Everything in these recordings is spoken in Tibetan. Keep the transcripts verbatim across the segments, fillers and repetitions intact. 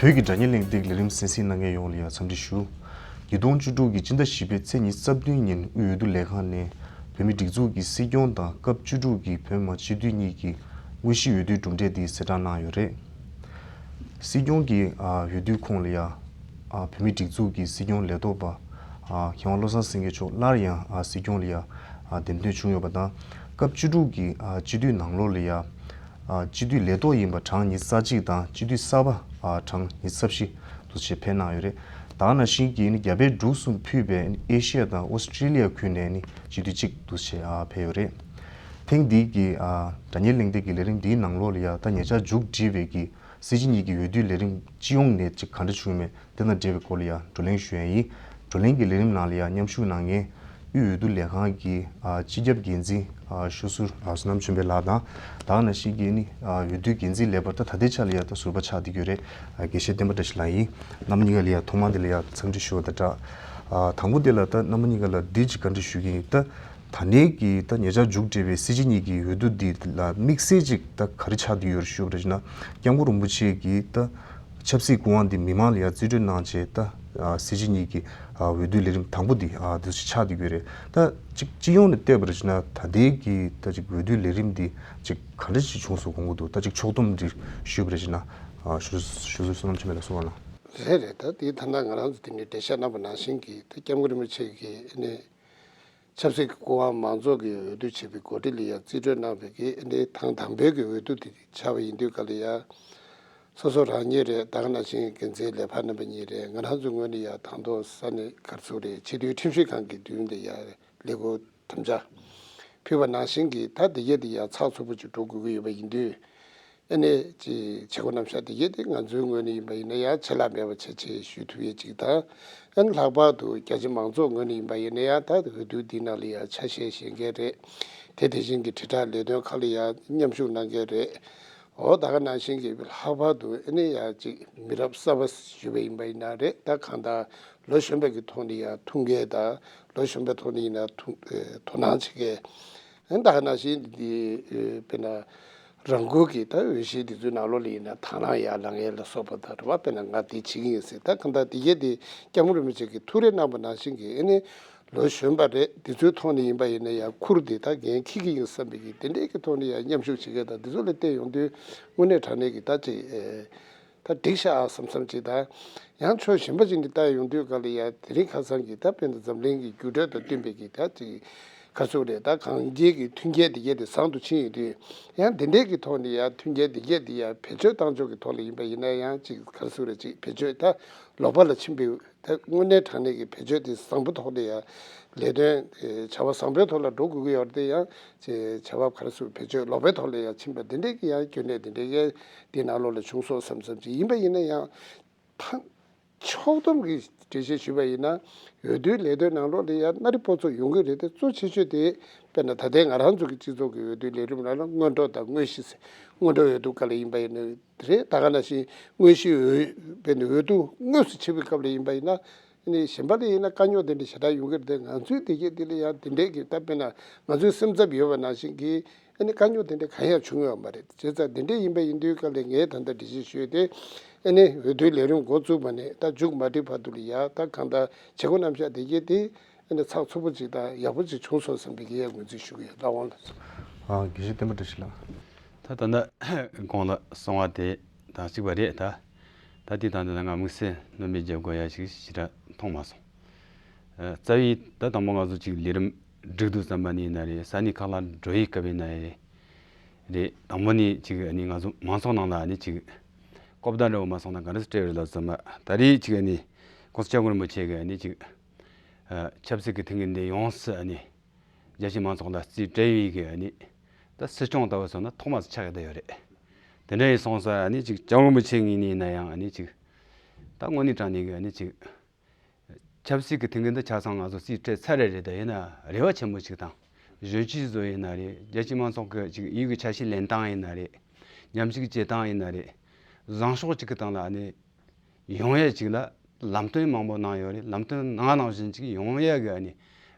བོད་ཀྱི་དྲ་བརྙན་གླེང་སྟེགས་ལས་རིམ་གསན་གཟིགས་གནང་མཁན་ཡོངས་ལ་ཡང་འཚམས་འདྲི་ཞུ། ཉིས་སྟོང་བཅུ་དྲུག་གི་སྤྱི་ཟླ་བཞི་པའི་ཚེས་ཉི་ཤུ་རྩ་བདུན་ཉིན་དབུས་འོས་བསྡུ་ལས་ཁང་ནས་བོད་མིའི་སྒྲིག་འཛུགས་ཀྱི་སྲིད་སྐྱོང་དང་སྐབས་བཅུ་དྲུག་གི་བོད་མི་མང་སྤྱི་འཐུས་གཉིས་ཀྱི་དངོས་གཞིའི་འོས་བསྡུའི་གྲུབ་འབྲས་དེ་གསལ་བསྒྲགས་གནང་ཡོད་རེད། སྲིད་སྐྱོང་གི་ཨ་འོས་བསྡུའི་ཁོངས་ལ་ཡ་ཨ་བོད་མིའི་སྒྲིག་འཛུགས་ཀྱི་སྲིད་སྐྱོང་ལས་ཐོག་པ་ཨ་མཁས་དབང་བློ་བཟང་སེང་གེ་མཆོག་སླར་ཡང་ཨ་སྲིད་སྐྱོང་ལ་ཡ་ཨ་འདེམས་ཐོན་བྱུང་ཡོད་པ་དང་། སྐབས་བཅུ་དྲུག་གི་ཨ་སྤྱི་འཐུས་ནང་ལོགས་ལ་ཡ་ཨ་སྤྱི་འཐུས་ལས་ཐོག་ཡིན་པ་གྲངས་ཉི་ཤུ་རྩ་གཅིག་དང་སྤྱི་འཐུས་གསར་པ་ཨ་གྲངས་ཉི་ཤུ་རྩ་བཞི་འདུ་བྱེད་ཕེབས་གནང་ཡོད་རེད། ད་ག་ནང་བཞིན་གྱི་ནི་རྒྱ་བལ་འབྲུག་གསུམ་ཕུད་པའི་ཨེ་ཤི་ཡ་དང་ཨོ་སི་ཀྲི་ལི་ཡ་ཁུལ་ནས་ནི་སྤྱི་འཐུས་གཅིག་འདུ་བྱེད་ཨ་ཕེབས་ཡོད་རེད། ཐེངས་འདིའི་གི་ཨ་དྲ་བརྙན་གླེང་སྟེགས་ཀྱི་ལས་རིམ་འདིའི་ནང་ལོགས་ལ་ཡ་ད་ཉེ་ཆར་མཇུག་བསྒྲིལ་བའི་གི་སྲིད་སྤྱི་གཉིས་ཀྱི་འོས་བསྡུའི་ལས་རིམ་སྤྱི་ཡོངས་ནས་ཅིག་ག་འདྲ་བྱུང་མེད་དེ་དང་འབྲེལ་བའི་སྐོར་ལ་ཡ་བགྲོ་གླེང་ཞུ་ཡ་ཡིན། བགྲོ་གླེང་གི་ལས་རིམ་ནང་ལ་ཡ་མཉམ་ཞུགས་གནང་མཁན་དབུས་འོས་བསྡུ་ལས་ཁང་གི་ཨ་སྤྱི་ཁྱབ་འགན་འཛིན་ཨ་ཤོད་ཟུར་ཨ་བསོད་ནམས་ཆོས་འཕེལ་ལགས་དང་། ད་ག་ནང་བཞིན་གྱི་ནི་ཨ་འོས་བསྡུའི་འགན་འཛིན་ལས་འཕར་ད་ད་ལྟའི་ཆ་ལ་ཡ་ད་ཟུར་པ་ཆགས་བསྡད་ཡོད་རེད། ཨ་དགེ་བཤེས་བསྟན་པ་བཀྲ་ཤིས་ལགས་ཡིན། རྣམ་པ་གཉིས་ཀ་ལ་ཡ་ཐོག་མ་དེ་ལ་ཡ་འཚམས་འདྲི་ཞུ་བ་དང་སྦྲགས། ཨ་དང་པོ་དེ་ལ་ད་རྣམ་པ་གཉིས་ཀ་ལ་འདི་ཅིག་བཀའ་འདྲི་ཞུ་གི་ཡིན། ད་ད་ནས་ཀྱི་ད་ཉེ་ཆར་མཇུག་བསྒྲིལ་བའི་སྲིད་སྤྱི་གཉིས་ཀྱི་འོས་བསྡུ་འདི་ལ་དམིགས་བསལ་ཅིག་ད་ག་རེ་ཆགས་བསྡད་ཡོད་རེད་ཞུ་བ་རེད་ན། སྐྱབས་མགོན་རིན་པོ་ཆེ་གིས་ད་ཆབ་སྲིད་སྐུ་དབང་འདི་མི་མང་ལ་ཡ་རྩིས་སྤྲོད་གནང་བྱས་ད་ཨ་སྲིད་སྤྱི་གཉིས་ཀྱི་ཨ་འོས་བསྡུའི་ལས་རིམ་དང་པོ་འདི་ཨ་འདི་ཆགས་བསྡད་ཡོད་རེད། ད་ཅིག་སྤྱི་ཡོངས་ནས་བལྟས་པ་རེད་ན་ད་ལྟའི་གི་ད་ཅིག་འོས་བསྡུའི་ལས་རིམ་འདི་ཅིག་ག་འདྲ་ཞིག་བྱུང་སོང་དགོངས་ཀྱི་འདུག་ད་ཅིག་ཕྱོགས་བསྡོམས་འདི་ཞུས་པ་རེད་ན། ཨ་ཞུ་ཞུ་ཞུ་བསོད་ནམས་ཆོས་འཕེལ་ལགས་གསུང་བ་ན། རེད་རེད། ད་དེ་ཐ་ན་ང་རང་ཚོ་དེ་ནས་འགྲེལ་བཤད་གནང་པ་ནང་བཞིན་གྱི་ད་སྐྱབས་མགོན་རིན་པོ་ཆེ་གིས་ཨ་ནི་ཆབ་སྲིད་ཀྱི་སྐུ་དབང་མང་ཚོགས་ཀྱིས་འོས་བསྡུ་བྱས་པའི་གོ་སྒྲིག་ལ་ཡང་རྩིས་སྤྲོད་གནང་བའི་གི་ཨ་ནི་ཐེངས་དང་པོའི་གི་འོས་བསྡུ་དེ་ཆགས་པ་ཡིན་དུས་ག་ལ་ཡང་སོ་སོ་རང་ཉིད་རེད། ད་ག་ནང་བཞིན་འགན་འཛིན་ལས་འཕར་རྣམ་པ་གཉིས་རེད། ང་རང་ཚོའི་ངོས་ནས་ཡང་དང་ཐོག་ས་གནས་ག་རེ་ཟེར་དགོས་རེད། ཆེས་མཐོའི་ཁྲིམས་ཞིབ་ཁང་གི་མདུན་དུ་ཡང་ལས་འགུལ་དམ་བཅའ་ཕུལ་བ་ནང་བཞིན་གྱི་ད་དེ་གས་དེ་ཡང་ཚགས་ཚུད་པོ་ཅིག་འགྲོ་དགོས་ཀྱི་ཡོད་པ་ཡིན་དུས། ཨ་ནི་ཅིག་བྱེད་སྒོ་རྣམ་གཞག་དེ་གས་དེ་ང་ཚོའི་ངོས་ནས་ཡིན་པ་ཡིན་ན་ཡང་ཆད་ལྷག་མེད་པ་བྱས་བྱས་ཞུ་ཐུབ་ཡས་ཅིག་དང་། ཨ་ནི་ལྷག་པར་དུ་རྒྱ་ཆེ་མང་ཚོགས་ངོས་ནས་ཡིན་པ་ཡིན་ན་ཡང་ད་འོས་བསྡུ་འདི་ནང་ལ་ཡང་ཆ་ཤས་བཞེས་མཁན་རེད། དེ་དེ་བཞིན་གྱི་དྲིལ་བསྒྲགས་ལས་དོན་ཁག་ལ་ཡང་མཉམ་ཞུགས་གནང་མཁན་རེད། འོ་ད་ག་ནང་བཞིན་གྱི་ལྷག་པར་དུ་ཨ་ནི་ཡང་ཅིག་མི་རབས་གསར་པ་ཞུ་བ་ཡིན་པ་ཡིན་ན་རེད། ད་གང་ལྟར་ལོ་གཞོན་པ་གི་ཐོག་ནས་ཡང་ཐུགས་འགན་དང་ལོ་གཞོན་པའི་ཐོག་ནས་ཡིན་ན་ཐུགས་དོ་སྣང་བྱེད་མཁན། ད་ག་ནང་བཞིན་འདི་དཔེར་ན་རང་འཁུལ་གྱི་ད་འོས་གཞི་འདི་ཚོའི་ནང་ལོགས་ལ་ཡིན་ན་དང་བླངས་ཡར་ལངས་ཡས་ལ་སོགས་པ་དང་རེད་བ། དཔེར་ན་ང་འདི་བྱེད་ཀྱི་ཡིན་ཟེར། ད་གང་ལྟར་འདི་གས་འདི་སྐྱབས་མགོན་རིན་པོ་ཆེ་གིས་ཐུགས་རེ་གནང་པ་ནང་བཞིན་གྱི་ཨ་ནི་ལོ་གཞོན་པ་རེད། འདི་ཚོའི་ཐོག་ནས་ཡིན་པ་ཡིན་ན་ཡང་ཁུར་འདི་ད་འགན་འཁྱེར་གྱི་ཡིན་བསམ་པའི་གི་དེ་འདྲའི་གི་ཐོག་ནས་ཡང་མཉམ་ཞུགས་བྱེད་མཁན་དང་འདི་ཚོ་ལ་བལྟས་ཡོང་དུས་དངོས་གནས་དྲང་གནས་ཀྱི་ད་ཅིག་ད་འགྲིག་ཤག་བསམ་བསམ་ཅིག་དང་། ཡང་ཕྱོགས་གཞན་པ་ཅིག་ནས་བལྟ་ཡོང་དུས་ག་ལ་ཡ་དེ་རིང་ཁ་སང་གི་ད་དཔེར་ན་འཛམ་གླིང་གི་འགྱུར་འགྲོས་དང་བསྟུན་པའི་གི་ད་ཅིག་ག་རེ་ཟེར་དགོས་རེད། ད་གང་རྒྱལ་གྱི་མཐུན་རྐྱེན་དེ་གས་དེ་བཟང་དུ་ཕྱིན་ཡོང་དུས། ཡང་དེ་འདྲའི་གི་ཐོག་ནས་ཡང་མཐུན་རྐྱེན་དེ་གས་དེ་ཡང་བེད་སྤྱོད་གཏང་ཕྱོགས་ཀྱི་ཐོག་ལ་ཡིན་པ་ཡིན་ན་ཡང་ཅིག་ག་རེ་ཟེར་དགོས་རེད། ཅིག་བེད་སྤྱོད་ད་ལོག་པ་ལ་ཕྱིན་པའི་ད་དངོས་གནས་དྲང་གནས་ཀྱི་བེད་སྤྱོད་དེ་བཟང་པོ་ཐོག་ལ་ཡང་ལས་དོན་བྱ་བ་བཟང་པོའི་ཐོག་ལ་འགྲོ་དགོས་ཀྱི་ཡོད་རེད་དེ། ཡང་བྱ་བ་ག་རེ་ཟེར་བེད་སྤྱོད་ལོག་པའི་ཐོག་ལ་ཡང་ཕྱིན་པ་དེ་འདྲའི་གི་ཡང་རྒྱུ་གནས་དེ་འདྲའི་གི་དེ་ནང་ལོགས་ལ་བྱུང་སོང་བསམ་བསམ་ཅིག་ཡིན་པ་ཡིན་ན་ཡང་། ཕ། ཕྱོགས་བསྡོམས་ཀྱི་འགྲེལ་བཤད་ཞུས་པ་ཡིན་ན། འོས་བསྡུའི་ལས་དོན་ནང་ལོགས་ལ་ཡང་སྣ་རིགས་སྤོ་ཚོ་ཡོང་གི་རེད་དེ། གཙོ་ཆེ་ཤོས་དེ་དཔེར་ན་ད་ལྟའི་ང་རང་ཚོ་གི་སྤྱི་ཚོགས་ཀྱི་འོས་བསྡུའི་ལས་རིམ་ནང་ལ་སྔོན་འགྲོ་དང་དངོས་གཞི་ཟེར། སྔོན་འགྲོ་འོས་བསྡུ་སྐབས་ལ་ཡིན་པ་ཡིན་ན་རེད། ད་ག་ནང་བཞིན་དངོས་གཞི་འོས་དཔེར་ན་འོས་བསྡུ་དངོས་སུ་བྱེད་པའི་སྐབས་ལ་ཡིན་པ་ཡིན་ན། ཨ་ནི་གཞན་པ་ལ་ཡིན་ན་དཀའ་རྙོག་དེ་འདྲ་ཞེ་དྲག་ཡོང་གི་རེད་དེ། ང་ཚོའི་དེ་གས་དེ་ལ་ཡང་དེ་འདྲའི་གི་ད་དཔེར་ན་ང་ཚོའི་སེམས་འཚབ་ཡོད་པ་ནང་བཞིན་གྱི། ཨ་ནི་དཀའ་རྙོག་དེ་འདྲ་གང་ཡང་བྱུང་ཡོད་མ་རེད། བྱས་ཙང་དེ་འདྲ་ཡིན་པ་ཡིན་དུས་སྐབས་ལ་ངས་ད་ལྟ་འགྲེལ་བཤད་ཞུས་ཏེ། ཨ་ནི་འོས་བསྡུའི་ལས་རིམ་འགོ་བཙུགས་པ་ནས་ད་མཇུག་མ་སྒྲིལ་བར་དུ་ལ་ཡ་ད་གང་ལྟར་བྱེད་སྒོ་རྣམ་གཞག་དེ་གས་དེ་ཨ་ནི་ཚགས་ཚུད་པོ་ཅིག་དང་ཡག་པོ་ཅིག་བྱུང་སོང་བསམ་པའི་གི་ཡ་ངོས་འཛིན་ཞུ་གི་ཡོད། ལགས་འོང་ལགས་སོ། ཨ་དགེ་བཤེས་བསྟན་པ་བཀྲ་ཤིས་ལགས། ད་ད་ལྟ་གོང་ལ་གསུངས་པ་དེ་དང་གཅིག་པ་རེད། ད་ད་དེ་དང་དེ་ལ་ང་དམིགས་བསལ་སྣོན་པ་རྒྱག་དགོས་ཡ་ཞིག་ཞེ་དྲག་མཐོང་མ་སོང་། ཨ་རྩ་བའི་ད་དང་པོ་ང་ཚོ་ཅིག་ལས་རིམ་སྒྲིག་དུས་ཙམ་པ་ནས་ཡིན་ན་རེད། ས་གནས་ཁག་ལ་འགྲོ་ཡི་སྐབས་ཡིན་ན་རེད། རེད། དང་པོ་ནས་ཅིག་ཨ་ནི་ང་ཚོ་མང་ཚོགས་ནང་ལ་ཨ་ནི་ཅིག་གོ་བརྡ་འདྲ་བོ་མ་སོང་ན་ག་འདྲ་སྤྲད་རེད་ལབ་ཙམ་པ། ད་རེས་ཅིག་ཨ་ནི་༸གོང་ས་༸སྐྱབས་མགོན་རིན་པོ་ཆེ་གི་ཨ་ནི་ཅིག་ཨ་ཆབ་སྲིད་ཀྱི་ཐུགས་འགན་དེ་ཡོངས་སུ་ཨ་ནི་རྒྱ་ཆེ་མང་ཚོགས་ལ་རྩིས་སྤྲད་ཡི་གི་ཨ་ནི་ད་སྲིད་སྐྱོང་ལྟ་བུ་སོང་ན་ཐོག་མ་སུ་ཆགས་ཀྱི་ད་ཡོད་རེད། དེ་འདྲ་ཡིན་སོང་ཙང་ཨ་ནི་ཅིག་༸སྐྱབས་མགོན་རིན་པོ་ཆེ་ངོས་ནས་ཡིན་ན་ཡང་ཨ་ནི་ཅིག་ད་དངོས་གནས་དྲང་གནས་གི་ཨ་ནི་ཅིག་ཆབ་སྲིད་ཀྱི་ཐུགས་འགན་འདི་ཆ་ཚང་ང་ཚོ་རྩིས་སྤྲད་ཚར་རེད་རེད། ད་ཡིན་ན་རེ་བ་ཆེན་པོ་ཞིག་དང་གཞོན་སྐྱེས་ཚོ་ཡིན་ན་རེད། རྒྱ་ཆེ་མང་ཚོགས་ཀྱི་ཅིག་ཡུལ་གྱི་ཆ་ཤས་ལེན་སྟངས་ཡིན་ན་རེད། མཉམ་ཞུགས་བྱེད་སྟངས་ཡིན་ན་རེད། བཟང་ཕྱོགས་ཅིག་གི་སྟེང་ལ་ཨ་ནི་ཡོང་ཡ་ཅིག་ལ་ལམ་སྟོན་མང་པོ་གནང་ཡོད་རེད། ལམ་སྟོན་གནང་ནང་བཞིན་ཅིག་ཡོང་ཡ་གི་ཨ་ནི་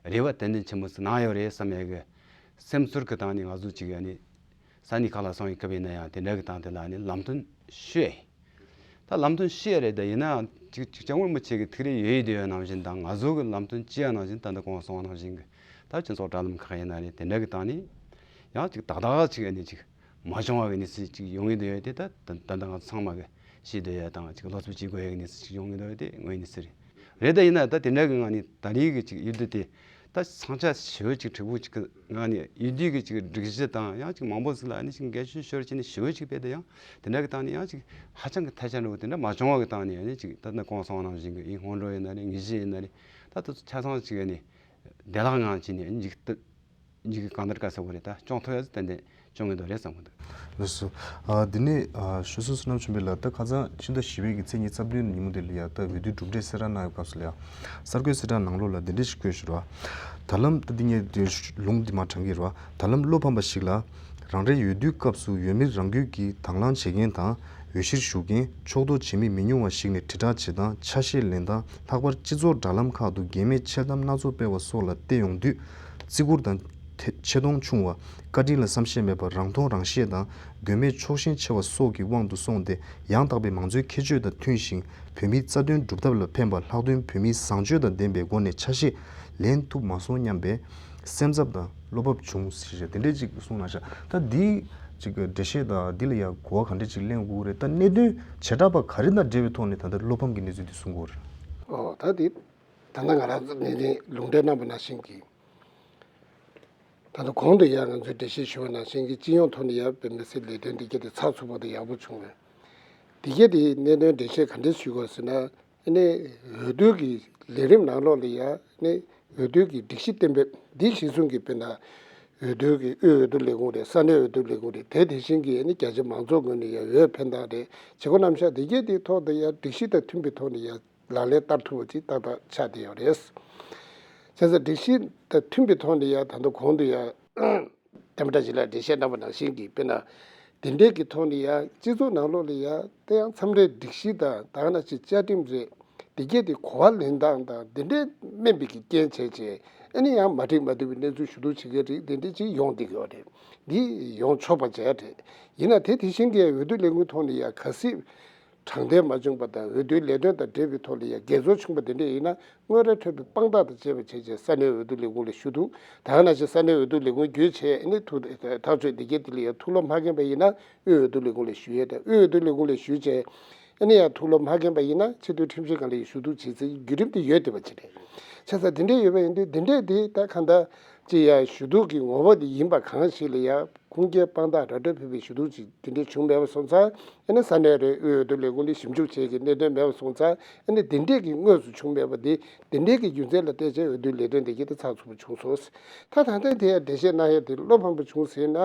རེ་བ་ཏན་ཏན་ཆེན་པོ་ཞིག་གནང་ཡོད་རེད་བསམ་ཡ་གི་སེམས་ཚོར་གི་སྟེང་ནས་ང་ཚོ་ཅིག་ཨ་ནི་ས་གནས་ཁག་ལ་སོང་ཡི་སྐབས་ཡིན་ན་ཡང་དེ་འདྲ་གི་སྟེང་དེ་ལ་ཨ་ནི་ལམ་སྟོན་ཞུས་ཡ་ཡིན། ད་ ད་ལམ་སྟོན་ཤེས་ཡ་རེད། ད་ཡིན་ནའང་ཅིག་ཅིག་སྐྱབས་མགོན་རིན་པོ་ཆེ་གི་ཐུགས་རེ་ཡོད་ཡོད་དེ་ཡོད་ནང་བཞིན་དང་། ང་ཚོ་གི་ལམ་སྟོན་ཅི་ཡ་ནང་བཞིན། ད་ལྟ་གོང་སོང་བ་ནང་བཞིན་གི་ད་སྤྱི་ཚོགས་དྲ་ལམ་ཁག་ཡིན་ན་རེད། དེ་འདྲ་གི་སྟེང་ནས་ཡང་ཅིག་ཏག་ཏག་ཅིག་ཨ་ནི་ཅིག་མ་བྱུང་བ་གི་གནས་ཚུལ་ཅིག་ཡོང་གི་འདུག་ཡོད་དེ། ད་ད་ད་ལྟ་ང་ཚོ་ཚང་མ་གི་ཤེས་བསྡད་ཡ་དང་ཅིག་སློབ་གསོ་བྱེད་དགོས་ཡ་གི་གནས་ཚུལ་ཅིག་ཡོང་གི་འདུག་ཡོད་དེ་དངོས་གནས་ཟེར་རེད། ད་ཡིན་ན་ད་དེ་འདྲ་གི་ང་ནི་ད་རེས་གི་ཅིག་ཡུལ་དུས་དེ་ད་ས་ཆ་ཞེ་པོ་ཅིག་འཁྲུག་པོ་ཅིག་གི་ངང་ནས་ཡུལ་དུས་ཀྱི་ཅིག་སྒྲིག་གཞི་དང་ཡང་ཅིག་མང་པོ་ཟིག་ལ་ཨ་ནི་ཅིག་འགལ་ཤུགས་ཤོར་བྱས་ནས་ཞེ་པོ་ཅིག་སྤེལ་ཏེ། ཡང་དེ་འདྲ་གི་སྟེང་ནས་ཡང་ཅིག་ཧ་ཅང་གི་ཐལ་ཆ་འགྲོ་བ་དེ་འདྲ་མ་བྱུང་བ་གི་སྟེང་ནས་ཨ་ནི་ཅིག་ད་ནི་གོང་སོང་བ་ནང་བཞིན་གི་ཨིན་སྔོན་འགྲོ་ཡིན་ན་རེད། དངོས་གཞི་ཡིན་ན་རེད། ད་དེ་ཚོ་ཆ་ཚང་ཅིག་ཨ་ནི་བདེ་བླག་ངང་བྱས་ནས་ཨ་ནི་ཅིག་ད་མཇུག་གི་གང་ལྟར་ག་ཟེར་བ་རེད། ད་སྐྱོང་ཐུབ་ཡ་ཟིག་ཏན་ཏན་བྱུང་གི་འདུག་རེད་བསམ་གི་འདུག། ལགས་སོ། ཨ་འདི་ནས་ཨ་ཞུ་སོ་བསོད་ནམས་ཆོས་འཕེལ་ལགས། ད་ཁ་སང་ཕྱི་ཟླ་བཞི་པའི་གི་ཚེས་ཉི་ཤུ་རྩ་བདུན་ཉིན་མོ་དེ་ལ་ཡ་ད་འོས་བསྡུའི་གྲུབ་འབྲས་གསལ་བསྒྲགས་གནང་བའི་སྐབས་སུ་ལ་ཡ། གསར་འགོད་གསལ་བསྒྲགས་ནང་ལོགས་ལ་འདི་འདྲ་ཞིག་བཀོད་བཞག་རེད་བ། ད་ལམ་ད་འདི་ངས་འདི་ལུང་འདི་མ་དྲངས་གི་རེད་བ། ད་ལམ་བློ་ཕམ་པ་ཞིག་ལ། རང་རེའི་འོས་བསྡུའི་སྐབས་སུ་འོས་མིར་རང་འཁྲིས་ཀྱི་དང་བླངས་བྱེད་མཁན་དང་། འོས་གཞིར་ཞུགས་མཁན། ཕྱོགས་གཏོགས་བྱེད་མི་མི་ཉུང་བ་ཞིག་ནས་དྲིལ་བསྒྲགས་བྱེད་སྟངས། ཆ་ཤས་ལེན་སྟངས། ལྷག་པར་སྤྱི་ཚོགས་དྲ་ལམ་ཁག་ཏུ་འགལ་མེད་འཆལ་གཏམ་སྣ་ཚོགས་སྤེལ་བ་སོགས་ལ་བལྟས་ཡོང་དུས། བརྩི་བཀུར་དང་ཐེ་ཆེ་མཐོང་ཆུང་བ། བཀའ་དྲིན་ལ་བསམ་ཤེས་མེད་པ། རང་མཐོང་རང་ཤེས་དང་། དགོས་མེད་ཕྱོགས་ཞེན་ཆེ་བ་སོགས་ཀྱི་དབང་དུ་སོང་སྟེ། ཡང་དག་པའི་མང་གཙོའི་ཁྱད་ཆོས་དང་མཐུན་ཞིང་། བོད་མིའི་རྩ་དོན་སྒྲུབ་ཐབས་ལ་ཕན་པ། ལྷག་དོན་བོད་མིའི་བཟང་སྤྱོད་དང་ལྡན་པའི་སྒོ་ནས་ཆ་ཤས་ལེན་ཐུབ་མ་སོང་སྙམ་པའི་སེམས་འཚབ་དང་བློ་བབ་བྱུང་ཞེས་བྱ། དེ་འདྲས་ཅིག་གསུངས་གནང་ཤག། ད་འདི་ཅིག་གི་འགྲེལ་བཤད་དང་འདི་ལ་ཡང་གོ་བ་ག་འདྲས་ཅིག་ལེན་དགོས་རེད། ད་གནད་དོན་བྱེ་བྲག་པ་ག་རེ་དང་འབྲེལ་བའི་ཐོག་ནས་ད་ལྟ་བློ་ཕམ་གྱི་གནས་ཚུལ་འདི་གསུང་དགོས་རེད། ཨོ་ད་འདི་ད་ལྟ་ང་རང་ཚོ་ནས་ནས་ལུང་འདྲེན་གནང་པ་ནང་བཞིན་གྱི། ད་ལྟ་གོང་དུ་ཡང་ང་ཚོས་འགྲེལ་བཤད་ཞུ་བ་ནང་བཞིན་གྱི་སྤྱི་ཡོངས་ཐོག་ནས་ཡང་དཔེ་མི་སྲིད་ལས་དོན་འདི་ག་དེ་ཚགས་ཚུད་པོ་དང་ཡག་པོ་བྱུང་བས། འདི་ག་དེ་གནད་དོན་འགྲེལ་བཤད་ག་འདྲས་ཞུ་དགོས་ཟེར་ན། ཨ་ནི་འོས་བསྡུ་གི་ལས་རིམ་ནང་ལོགས་ལ་ཡང་ཨ་ནི་འོས་བསྡུ་གི་སྒྲིག་གཞི་གཏན་འབེབས་འདི་གཞིར་བཟུང་གིས་དཔེར་ན་འོས་བསྡུ་གི་དབུས་འོས་བསྡུ་ལས་ཁུངས་རེད། ས་གནས་འོས་བསྡུ་ལས་ཁུངས་རེད། དེ་དེ་བཞིན་གྱི་ཨ་ནི་རྒྱ་ཆེ་མང་ཚོགས་ངོས་ནས་ཡང་འོས་འཕེན་སྟངས་རེད། བྱེད་སྒོ་རྣམ་གཞག་འདི་ག་དེའི་ཐོག་ཏུ་ཡང་སྒྲིག་གཞི་དང་མཐུན་པའི་ཐོག་ནས་ཡང་ལག་ལེན་བསྟར་ཐུབ་པ་ཅིག་ཏག་ཏག་ཆགས་བསྡད་ཡོད་རེད། བྱས་ཙང་སྒྲིག་གཞི་དང་མཐུན་པའི་ཐོག་ནས་ཡང་ད་དུང་གོང་དུ་ཡང་བསྟན་པ་བཀྲ་ཤིས་ལགས་འགྲེལ་བཤད་གནང་བ་ནང་བཞིན་གྱི་དཔེར་ན། འདི་འདྲས་ཀྱི་ཐོག་ནས་ཡང་སྤྱི་ཚོགས་ནང་ལོགས་ལ་ཡང་དེ་ཡང་མཚམས་རེ་སྒྲིག་གཞི་དང་ད་ག་ནང་བཞིན་བཅའ་ཁྲིམས་རེད། འདི་གས་དེ་གོ་བ་ལེན་སྟངས་དང་འདི་འདྲས་དམན་པའི་གི་རྐྱེན་བྱས་བྱས། ཨ་ནི་ཡང་མ་འགྲིག་མ་འགྲིག་པའི་གནས་ཚུལ་ཞུ་གཏུག་བྱེད་མཁན་རིགས་འདི་འདྲས་ཅིག་ཡོང་བསྡད་ཀྱི་ཡོད་རེད། འདི་ཡོང་ཆོག་པ་བྱས་རེད། ཡིན་ན་དེ་དེ་བཞིན་གྱི་འོས་བསྡུ་ལས་ཁུངས་ཐོག་ནས་ཡང་གལ་སྲིད། དྲང་བདེན་མ་བྱུང་པ་དང་འོས་བསྡུའི་ལས་དོན་དང་འབྲེལ་བའི་ཐོག་ལ་ཡང་འགལ་འཛོལ་བྱུང་བ་དེ་འདྲ་ཡིན་ན། དངོས་ར་འཕྲོད་པའི་དཔང་རྟགས་དང་བཅས་པ་བྱས་རྗེས་ས་གནས་འོས་བསྡུ་ལས་ཁུངས་ལ་ཞུ་གཏུག། ད་ག་ནང་བཞིན་ས་གནས་འོས་བསྡུ་ལས་ཁུངས་བརྒྱུད་བྱས་ཨ་ནི་ཐུགས་ཐག་གཅོད་འདི་གའི་དེ་ལ་ཡང་ཐུགས་བློ་མ་འཁེལ་པ་ཡིན་ན་དབུས་འོས་བསྡུ་ལས་ཁུངས་ལ་ཞུ་ཡས་དང་། དབུས་འོས་བསྡུ་ལས་ཁུངས་ལ་ཞུས་བྱས་ཨ་ནི་ཡང་ཐུགས་བློ་མ་འཁེལ་པ་ཡིན་ན་ཆེས་མཐོའི་ཁྲིམས་ཞིབ་ཁང་ལ་ཡང་ཞུ་གཏུག་བྱེད་སའི་བརྒྱུད་རིམ་དེ་ཡོད་བསྡད་པ་ཅིག་རེད། བྱས་ཙང་དེ་འདྲ་ཡོད་པ་ཡིན་དུས་དེ་འདྲས་དེ་ད་གང་ལྟར་ཅིག་ཡང་ཞུ་གཏུག་གི་ངོ་བོ་དེ་ཡིན་པ་གང་ཞིག་ལ་ཡང་། ཁུངས་སྐྱེལ་དཔང་རྟགས་ར་སྤྲོད་ཕུལ་བའི་ཞུ་གཏུག་ཅིག་དེ་འདྲས་བྱུང་མེད་པ་སོང་ཙང་། ཨ་ནི་ས་གནས་རེ་དབུས་འོས་བསྡུ་ལས་ཁུངས་ནས་ཞིབ་འཇུག་བྱེད་ཀྱི་གནད་དོན་མེད་པ་སོང་ཙང་། ཨ་ནི་དེ་འདྲས་ཀྱི་དངོས་སུ་བྱུང་མེད་པ་དེ། དེ་འདྲས་ཀྱི་རྒྱུ་མཚན་ལ་བལྟས་ཚེ་འོས་བསྡུའི་ལས་དོན་དེ་གྱད་དེ་ཚགས་ཚུད་པོ་བྱུང་སོང་། ད་ད་ལྟ་དེ་ཡང་འགྲེལ་བཤད་གནང་ཡས་དེ་བློ་ཕམ་པོ་བྱུང་ཟེར་ན།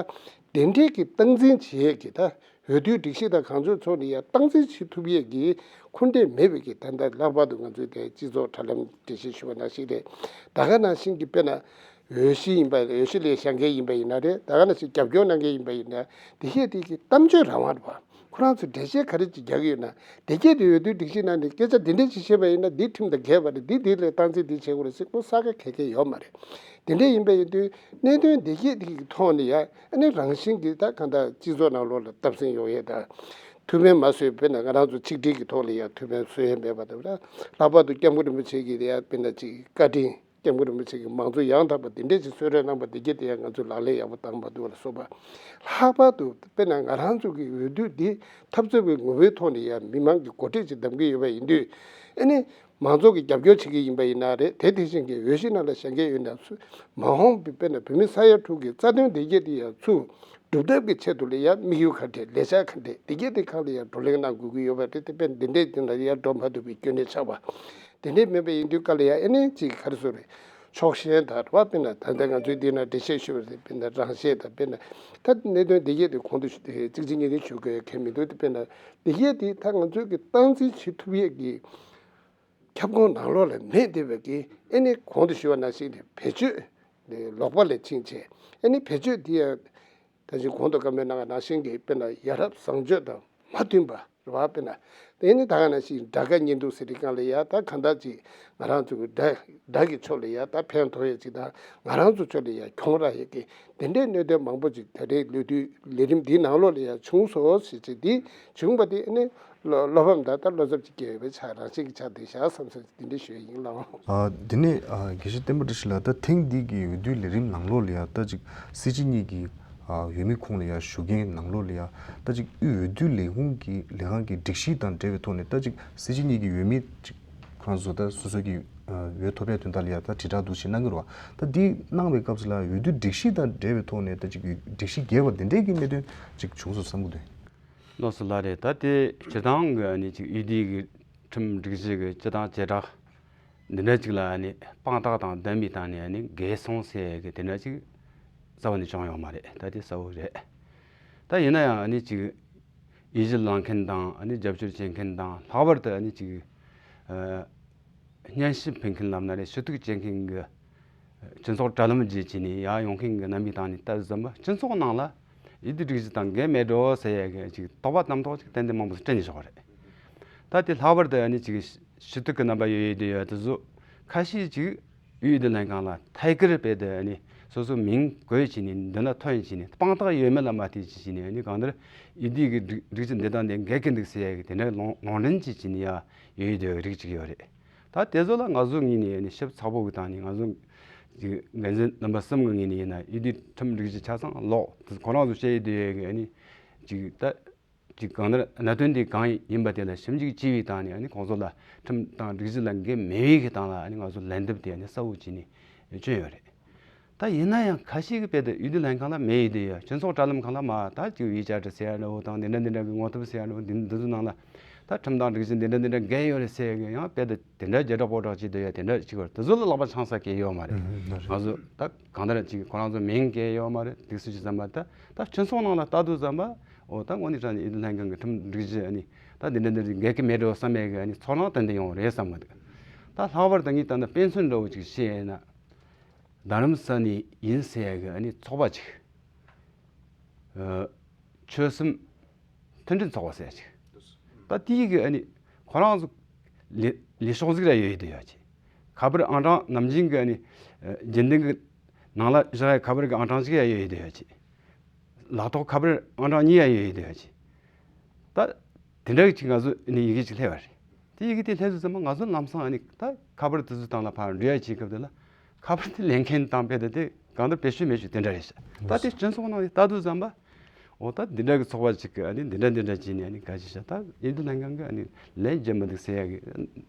དེ་འདྲས་ཀྱི་སྟངས་འཛིན་བྱེད་ཡས་ཀྱི་ད། འོས་བསྡུའི་སྒྲིག་གཞི་དང་གང་ཚོད་ཚོགས་ནས་ཡང་སྟངས་འཛིན་བྱེད་ཐུབ་ཡས་ཀྱི་འཁོར་འདས་མེད་པའི་གི་ད་ལྟ་ལྷག་པར་དུ་ང་ཚོའི་དེ་སྤྱི་ཚོགས་དྲ་ལམ་འགྲེལ་བཤད་ཞུ་བ་ནང་བཞིན་རེད། ད་ག་ནང་བཞིན་གྱི་དཔེར་ན། འོས་གཞི་ཡིན་པ་འོས་གཞི་ལ་བཞེངས་མཁན་ཡིན་པ་ཡིན་ན་རེད། ད་ག་ནང་བཞིན་རྒྱབ་སྐྱོར་གནང་མཁན་ཡིན་པ་ཡིན་ན། དེ་གས་དེ་གི་གཏམ་བརྗོད་རང་དབང་རེད་བ། ཁོ་རང་ཚོས་འགྲེལ་བཤད་ག་རེ་ཅིག་རྒྱག་གི་ཡོད་ན། དེ་གས་དེ་འོས་བསྡུའི་སྒྲིག་གཞི་ནང་ནས་སྐད་ཆ་འདི་འདྲས་ཅིག་བཤད་པ་ཡིན་ན་འདི་ཁྲིམས་དང་འགལ་བ་རེད། འདི་འདི་ལ་སྟངས་འཛིན་འདི་བྱེད་དགོས་རེད་ཟེར་ཁོ་ས་ཁ་གས་གས་ཡོད་མ་རེད། དེ་འདྲས་ཡིན་པ་ཡིན་དུས་གནད་དོན་འདི་གས་དེ་གི་ཐོག་ནས་ཡང་ཨ་ནི་རང་བཞིན་གྱིས་ད་གང་ལྟར་སྤྱི་ཚོགས་ནང་ལོགས་ལ་བརྡབ་གསིག་ཡོང་ཡས་དང་། ཐུགས་ཕན་མ་གསོས། དཔེར་ན་ང་རང་ཚོ་ཆིག་སྒྲིལ་གྱི་ཐོག་ལ་ཡང་ཐུགས་ཕན་གསོས་ཡས་མེད་པ་དང་། ལྷག་པར་དུ་སྐྱབས་མགོན་རིན་པོ་ཆེ་གིས་ཡང་དཔེར་ན་ཅིག་བཀའ་དྲིན། སྐྱབས་མགོན་རིན་པོ་ཆེ་གིས་མང་གཙོ་ཡང་དག་པ་འདི་འདྲས་ཅིག་གསོལ་རས་གནང་པ་འདི་གས་དེ་ཡང་ང་ཚོས་ལག་ལེན་ཡག་པོ་བསྟར་མ་ཐུབ་པ་ལ་སོགས་པ། ལྷག་པར་དུ་དཔེར་ན་ང་རང་ཚོ་གི་འོས་བསྡུ་འདི་འཐབ་རྩོད་པའི་ངོ་བོའི་ཐོག་ནས་ཡང་མི་མང་གི་འགོ་ཁྲིད་ཅིག་གདམ་གྱི་ཡོད་པ་ཡིན་དུས། ཨ་ནི། མང་ཚོགས་ཀྱིས་རྒྱབ་སྐྱོར་བྱེད་ཀྱི་ཡིན་པ་ཡིན་ན་རེད། དེ་དེ་བཞིན་གྱི་འོས་གཞི་ནང་ལ་བཞེངས་མཁན་ཡོད་ན་ཚུ། མ་འོངས་པའི་དཔེར་ན་བོད་མི་ས་ཡ་དྲུག་གི་རྩ་དོན་བདེ་སྐྱིད་དེ་ཡང་ཚུ། སྒྲུབ་ཐབས་ཀྱི་ཆེད་དུ་ལ་ཡང་དམིགས་ཡུལ་ག་འདྲས་ལས་འཆར་ག་འདྲས་བདེ་སྐྱིད་དེ་ཁག་ལ་ཡང་བགྲོ་གླེང་གནང་དགོས་ཀྱི་ཡོད་པ་རེད་དེ། དཔེར་འདི་འདྲས་དེ་ལ་ཡང་འགྲོ་མ་ཐུབ་པའི་སྐྱོན་གནད་ཆགས་པ། དེ་འདྲས་མིན་པ་ཡིན་དུས་ག་ལ་ཡང་ཨེ་ནས་ཅིག་ག་རེ་ཟེར་རེད། ཕྱོགས་ཞེན་དང་རེད་བ། དཔེར་ན་ད་ལྟ་ང་ཚོའི་འདི་ན་འགྲེལ་བཤད་ཞུ་བ་རེད། དཔེར་ན་རང་བཤད་དང་། དཔེར་ན་ད་གནད་དོན་བདེ་སྐྱིད་དེ་གོང་དུ་ཞུ་དེ་གཅིག་གཅིག་གཉིས་གཉིས་ཞུ་དགོས་ཡ་གལ་མི་འདུག་དེ་དཔེར་ན་བདེ་སྐྱིད་དེ་ད་ང་ཚོའི་གི་སྟངས་འཛིན་བྱེད་ཐུབ་ཡས་ཀྱི་ཁྱབ་ཁོངས་ནང་ལོགས་ལ་མེད་བསྡད་པའི་གི་ཨེ་ནི་གོང་དུ་ཞུས་པ་ནང་བཞིན་དེ་བེད་སྤྱོད་དེ་ལོག་པ་ལ་ཕྱིན་བྱས། ཨེ་ནི་བེད་སྤྱོད་དེ་ཡང་ད་ཅི་གོང་དུ་བཀའ་མོལ་གནང་བ་ནང་བཞིན་གྱི་དཔེར་ན་ཡ་རབས་བཟང་སྤྱོད་དང་མ་མཐུན་པ། རེད་བ། དཔེར་ན་དེ་ནི་ད་ག་ནང་བཞིན་སྒྲ་དགའ་བརྙན་ཐུང་ཟེར་དུས་སྒང་ལ་ཡ་ད་གང་ལྟར་ཅིག་ང་རང་ཚོ་གི་སྒྲ་སྒྲ་གི་ཕྱོགས་ལ་ཡ་ད་ཕན་ཐོགས་ཡ་ཅིག་དང་ང་རང་ཚོ་ཕྱོགས་ལ་ཡ་གྱོང་རག་ཡ་གི་དེ་འདྲའི་གནད་དོན་མང་པོ་ཅིག་ད་རེས་ལོ་དུས་ལས་རིམ་འདིའི་ནང་ལོགས་ལ་ཡ་བྱུང་སོང་ཟེར་ཅིག་འདི་བྱུང་བ་དེ་ནི་བློ་བློ་ཕམ་དང་ད་བློ་འཚབ་ཅིག་སྐྱེ་ཡོད་པའི་ཆ་རང་བཞིན་གྱི་ཆ་དེ་བཞག་བསམ་སོང་དེ་འདྲ་ཞུ་ཡ་ཡིན་ལགས། ཨ། དེ་ནས་ཨ་དགེ་བཤེས་བསྟན་པ་བཀྲ་ཤིས་ལགས། ད་ཐེངས་འདི་གི་འོས་བསྡུའི་ལས་རིམ་ནང་ལོགས་ལ་ཡ་ད་ཅིག་སྲིད་སྤྱི་གཉིས་ཀྱི་ཨ་འོས་མི་ཁོངས་ལ་ཡ་ཞུགས་མཁན་ནང་ལོགས་ལ་ཡ་ད་ཅིག་དབུས་འོས་བསྡུ་ལས་ཁུངས་ཀྱི་ལས་ཁང་གི་སྒྲིག་གཞི་དང་འབྲེལ་བའི་ཐོག་ནས་ད་ཅིག་སྲིད་སྤྱི་གཉིས་ཀྱི་འོས་མི་ཅིག་ཁོ་རང་ཚོ་ད་སོ་སོ་གི་ཨ་འོས་ཐོབ་པའི་དོན་དག་ལ་ཡ་ད་དྲིལ་བསྒྲགས་འདུག་ཅེས་གནང་གི་རེད་བ། ད་འདི་གནང་བའི་སྐབས་སུ་ལ་འོས་བསྡུ་སྒྲིག་གཞི་དང་འབྲེལ་བའི་ཐོག་ནས་ད་ཅིག་སྒྲིག་གཞི་འགལ་བ་འདི་འདྲའི་གི་གནད་དོན་ཅིག་བྱུང་སོང་བསམ་གྱི་འདུག་ལགས་སོ་ལགས་རེད། ད་དེ་སྤྱིར་བཏང་གི་ཨ་ནི་ཅིག་འོས་བསྡུ་གི་ཁྲིམས་སྒྲིག་གཞི་གི་སྤྱིར་བཏང་བྱེ་བྲག་འདི་འདྲ་ཅིག་ལ་ཨ་ནི་དཔང་རྟགས་དང་ལྡན་པའི་སྟེང་ནས་ཨ་ནི་འགལ་སོང་ཟེར་གི་དེ་འདྲ་ཅིག་རྩ་བ་ནས་བྱུང་ཡོད་མ་རེད། ད་དེ་གསལ་བོ་རེད། ད་ཡིན་ན་ཡང་ཨ་ནི་ཅིག་ཡིད་གཞི་ལངས་མཁན་དང་ཨ་ནི་རྒྱབ་སྐྱོར་བྱེད་མཁན་དང་ལྷག་པར་དུ་ཨ་ནི་ཅིག་ཨ་སྙན་ཞུ་ཕུལ་མཁན་ལབ་ན་རེད། ཞུ་གཏུག་བྱེད་མཁན་གི་སྤྱི་ཚོགས་དྲ་ལམ་བརྒྱུད་བྱས་ནས་ཡར་ཡོང་མཁན་གྱི་རྣམ་པའི་སྟེང་ནས་ལྟ་ཙམ་པ་སྤྱི་ཚོགས་ནང་ལ་འོས་བསྡུ་སྒྲིག་གཞི་དང་འགལ་མེད་འགྲོ་ཟེར་ཡ་གི་ཅིག་དོགས་པ་རྣམ་རྟོག་ཅིག་ཏན་ཏན་མང་པོ་ཞིག་སྤྲད་ནས་བཞག་པ་རེད། ད་དེ་ལྷག་པར་དུ་ཨ་ནི་ཅིག་ཞུ་གཏུག་གི་རྣམ་པ་ཡོད་ཡོད་དེ་ཡོད་དེ་ཚོ་ཁ་ཤས་ཅིག་འོས་བསྡུ་ལྷན་ཁང་ལ་ཐད་ཀར་རྦད་དེ་ཨ་ནི་སོ་སོ་མིང་བཀོད་བྱས་ནས་མདུན་ལ་ཐོན་བྱས་ནས་དཔང་རྟགས་ཡོད་མེད་ལ་མ་ལྟོས་བྱས་ནས་ཨ་ནི་གང་ལྟར་འོས་བསྡུ་གི་སྒྲིག་སྒྲིག་གཞི་འདི་དང་འདི་འགལ་གྱི་འདུག་ཟེར་ཡ་གི་དེ་འདྲ་ལུང་ལུང་འདྲེན་བྱས་བྱས་ནས་ཡ་འོས་བསྡུ་ཡ་གི་རིགས་ཅིག་ཡོད་རེད། ད་དེ་ཚོ་ལ་ང་ཚོ་ངོས་ནས་ནི་ཞིབ་ཚགས་པོ་གི་སྟེང་ནས་ང་ཚོ་གི་འགན་འཛིན་རྣམ་པ་གསུམ་གི་ངོས་ནས་ཡིན་ན་འོས་བསྡུའི་ཁྲིམས་སྒྲིག་གཞི་ཆ་ཚང་ལོག་དེ་ཁོ་རང་ཚོ་བཤད་ཡོད་དེ་གི་ཨ་ནི་ཅིག་ད་ཅིག་གང་ལྟར་གནད་དོན་དེ་གང་ཡིན་པ་དེ་ལ་ཞིབ་འཇུག་བྱས་པའི་སྟེང་ནས་ཨ་ནི་ཁོང་ཚོ་ལ་ཁྲིམས་དང་སྒྲིག་གཞི་ལ་འགལ་མེད་པའི་གི་སྟེང་ལ་ཨ་ནི་ང་ཚོ་ལན་འདེབས་དེ་ཨ་ནི་གསལ་བོ་བྱས་ནས་བསྐྱོན་ཡོད་རེད། ད་ཡིན་ན་ཡང་ཁ་ཤས་ཀྱི་དཔེ་དེ་འོས་བསྡུ་ལྷན་ཁང་ལ་མེད་ཡོད་དེ་ཡོད། སྤྱི་ཚོགས་དྲ་ལམ་ཁང་ལ་མ་ད་ཅིག་ཝི་ཆེ་ཊི་ཟེར་ཡ་འདྲ་བོ་དང་དེ་འདྲ་འདི་འདྲ་གི་ངོ་དེབ་ཟེར་ཡ་འདྲ་བོ་འདི་འདི་ཚོ་ནང་ལ་ད་ཁྲིམས་དང་སྒྲིག་གཞི་འདི་འདྲ་འདི་འདྲ་འགལ་ཡོད་རེད་ཟེར་ཡ་གི་ཡང་དཔེ་དེ་དེ་འདྲ་བརྗེད་གྲགས་སྤོ་གྲགས་ཅིག་དེ་ཡོད་དེ་འདྲ་ཅིག་ཡོད་རེད། དེ་ཚོ་ལ་ལག་པ་འཆང་ས་གལ་ཡོད་མ་རེད། ང་ཚོ་ད་གང་ལྟར་ཅིག་ཁོ་རང་ཚོ་མིང་གལ་ཡོད་མ་རེད། དེ་སུ་ཅིག་བསམ་པ་ད་ད་སྤྱི་ཚོགས་ནང་ལ་ལྟ་དུས་བསམ་པ་འོ་ད་དངོས་གནས་དྲང་གནས་འོས་བསྡུ་ལྷན་ཁང་གི་ཁྲིམས་སྒྲིག་གཞི་ཨ་ནི་ད་འདི་འདྲ་འདི་འདྲ་འགལ་གི་མེད་འགྲོ་བསམ་ཡ་གི་ཨ་ནི་ཚོར་སྣང་ཏན་ཏན་ཡོང་རེད་བསམ་གི་འདུག་ད་ལྷག་པར་དུ་ངས་ད་ལྟ་དཔེ་མཚོན་འདྲ་བོ་ཅིག་བཤད་ཡིན་ན། རྡ་རམ་ས་ནས་ཡིན་ཟེར་ཡ་གི་ཨ་ནི་ཚོགས་པ་ཅིག་ཨ། ཆོལ་གསུམ་མཐུན་སྒྲིལ་ཚོགས་པ་ཟེར་ཡ་ཅིག་ད་དེའི་གི་ཨ་ནི་ཁོ་རང་ཚོ་ལས་ལས་ཤོག་ཟིག་ར་ཡོད་ཡོད་དེ་ཡོད་ཅིག་ཁ་པར་ཨང་གྲངས་ནམ་རྒྱུན་གི་ཨ་ནི་ཨ་རྒྱུན་ལྡན་གི་ནང་ལ་བཞག་ཡ་ཁ་པར་གི་ཨང་གྲངས་ཅིག་ཡ་ཡོད་ཡོད་དེ་ཡོད་ཅིག་ལག་ཐོག་ཁ་པར་ཨང་གྲངས་གཉིས་ཡ་ཡོད་ཡོད་དེ་ཡོད་ཅིག་ད་དེ་འདྲ་གི་ཅིག་ང་ཚོ་ཨ་ནི་ཡི་གེ་ཅིག་སླེབས་པ་རེད། དེ་ཡི་གེ་དེ་སླེབས་དུས་ཙམ་པ་ང་ཚོ་ལམ་སང་ཨ་ནི་ད་ཁ་པར་དེ་ཚོ་སྟེང་ལ་ཕར་འགྲོ་ཡ་བྱེད་སྐབས་དེ་ལ་ཁ་པར་དེ་ལེན་མཁན་དང་དཔེ་དེ་དེ་གང་ལྟར་བེད་སྤྱོད་མེད་ཞུ་དེ་འདྲ་རེད་ཤག་ད་དེ་སྤྱི་ཚོགས་ནང་ལ་ལྟ་དུས་ཙམ་པ་འོ་ད་འདི་འདྲ་གི་ཚོགས་པ་ཅིག་གི་ཨ་ནི་འདི་འདྲ་འདི་འདྲ་བྱས་ནས་ཨ་ནི་ག་ཅི་ཤག་ད་འོས་བསྡུ་ལྷན་ཁང་གི་ཨ་ནི་ལན་རྒྱབ་མི་འདུག་ཟེར་ཡ་གི་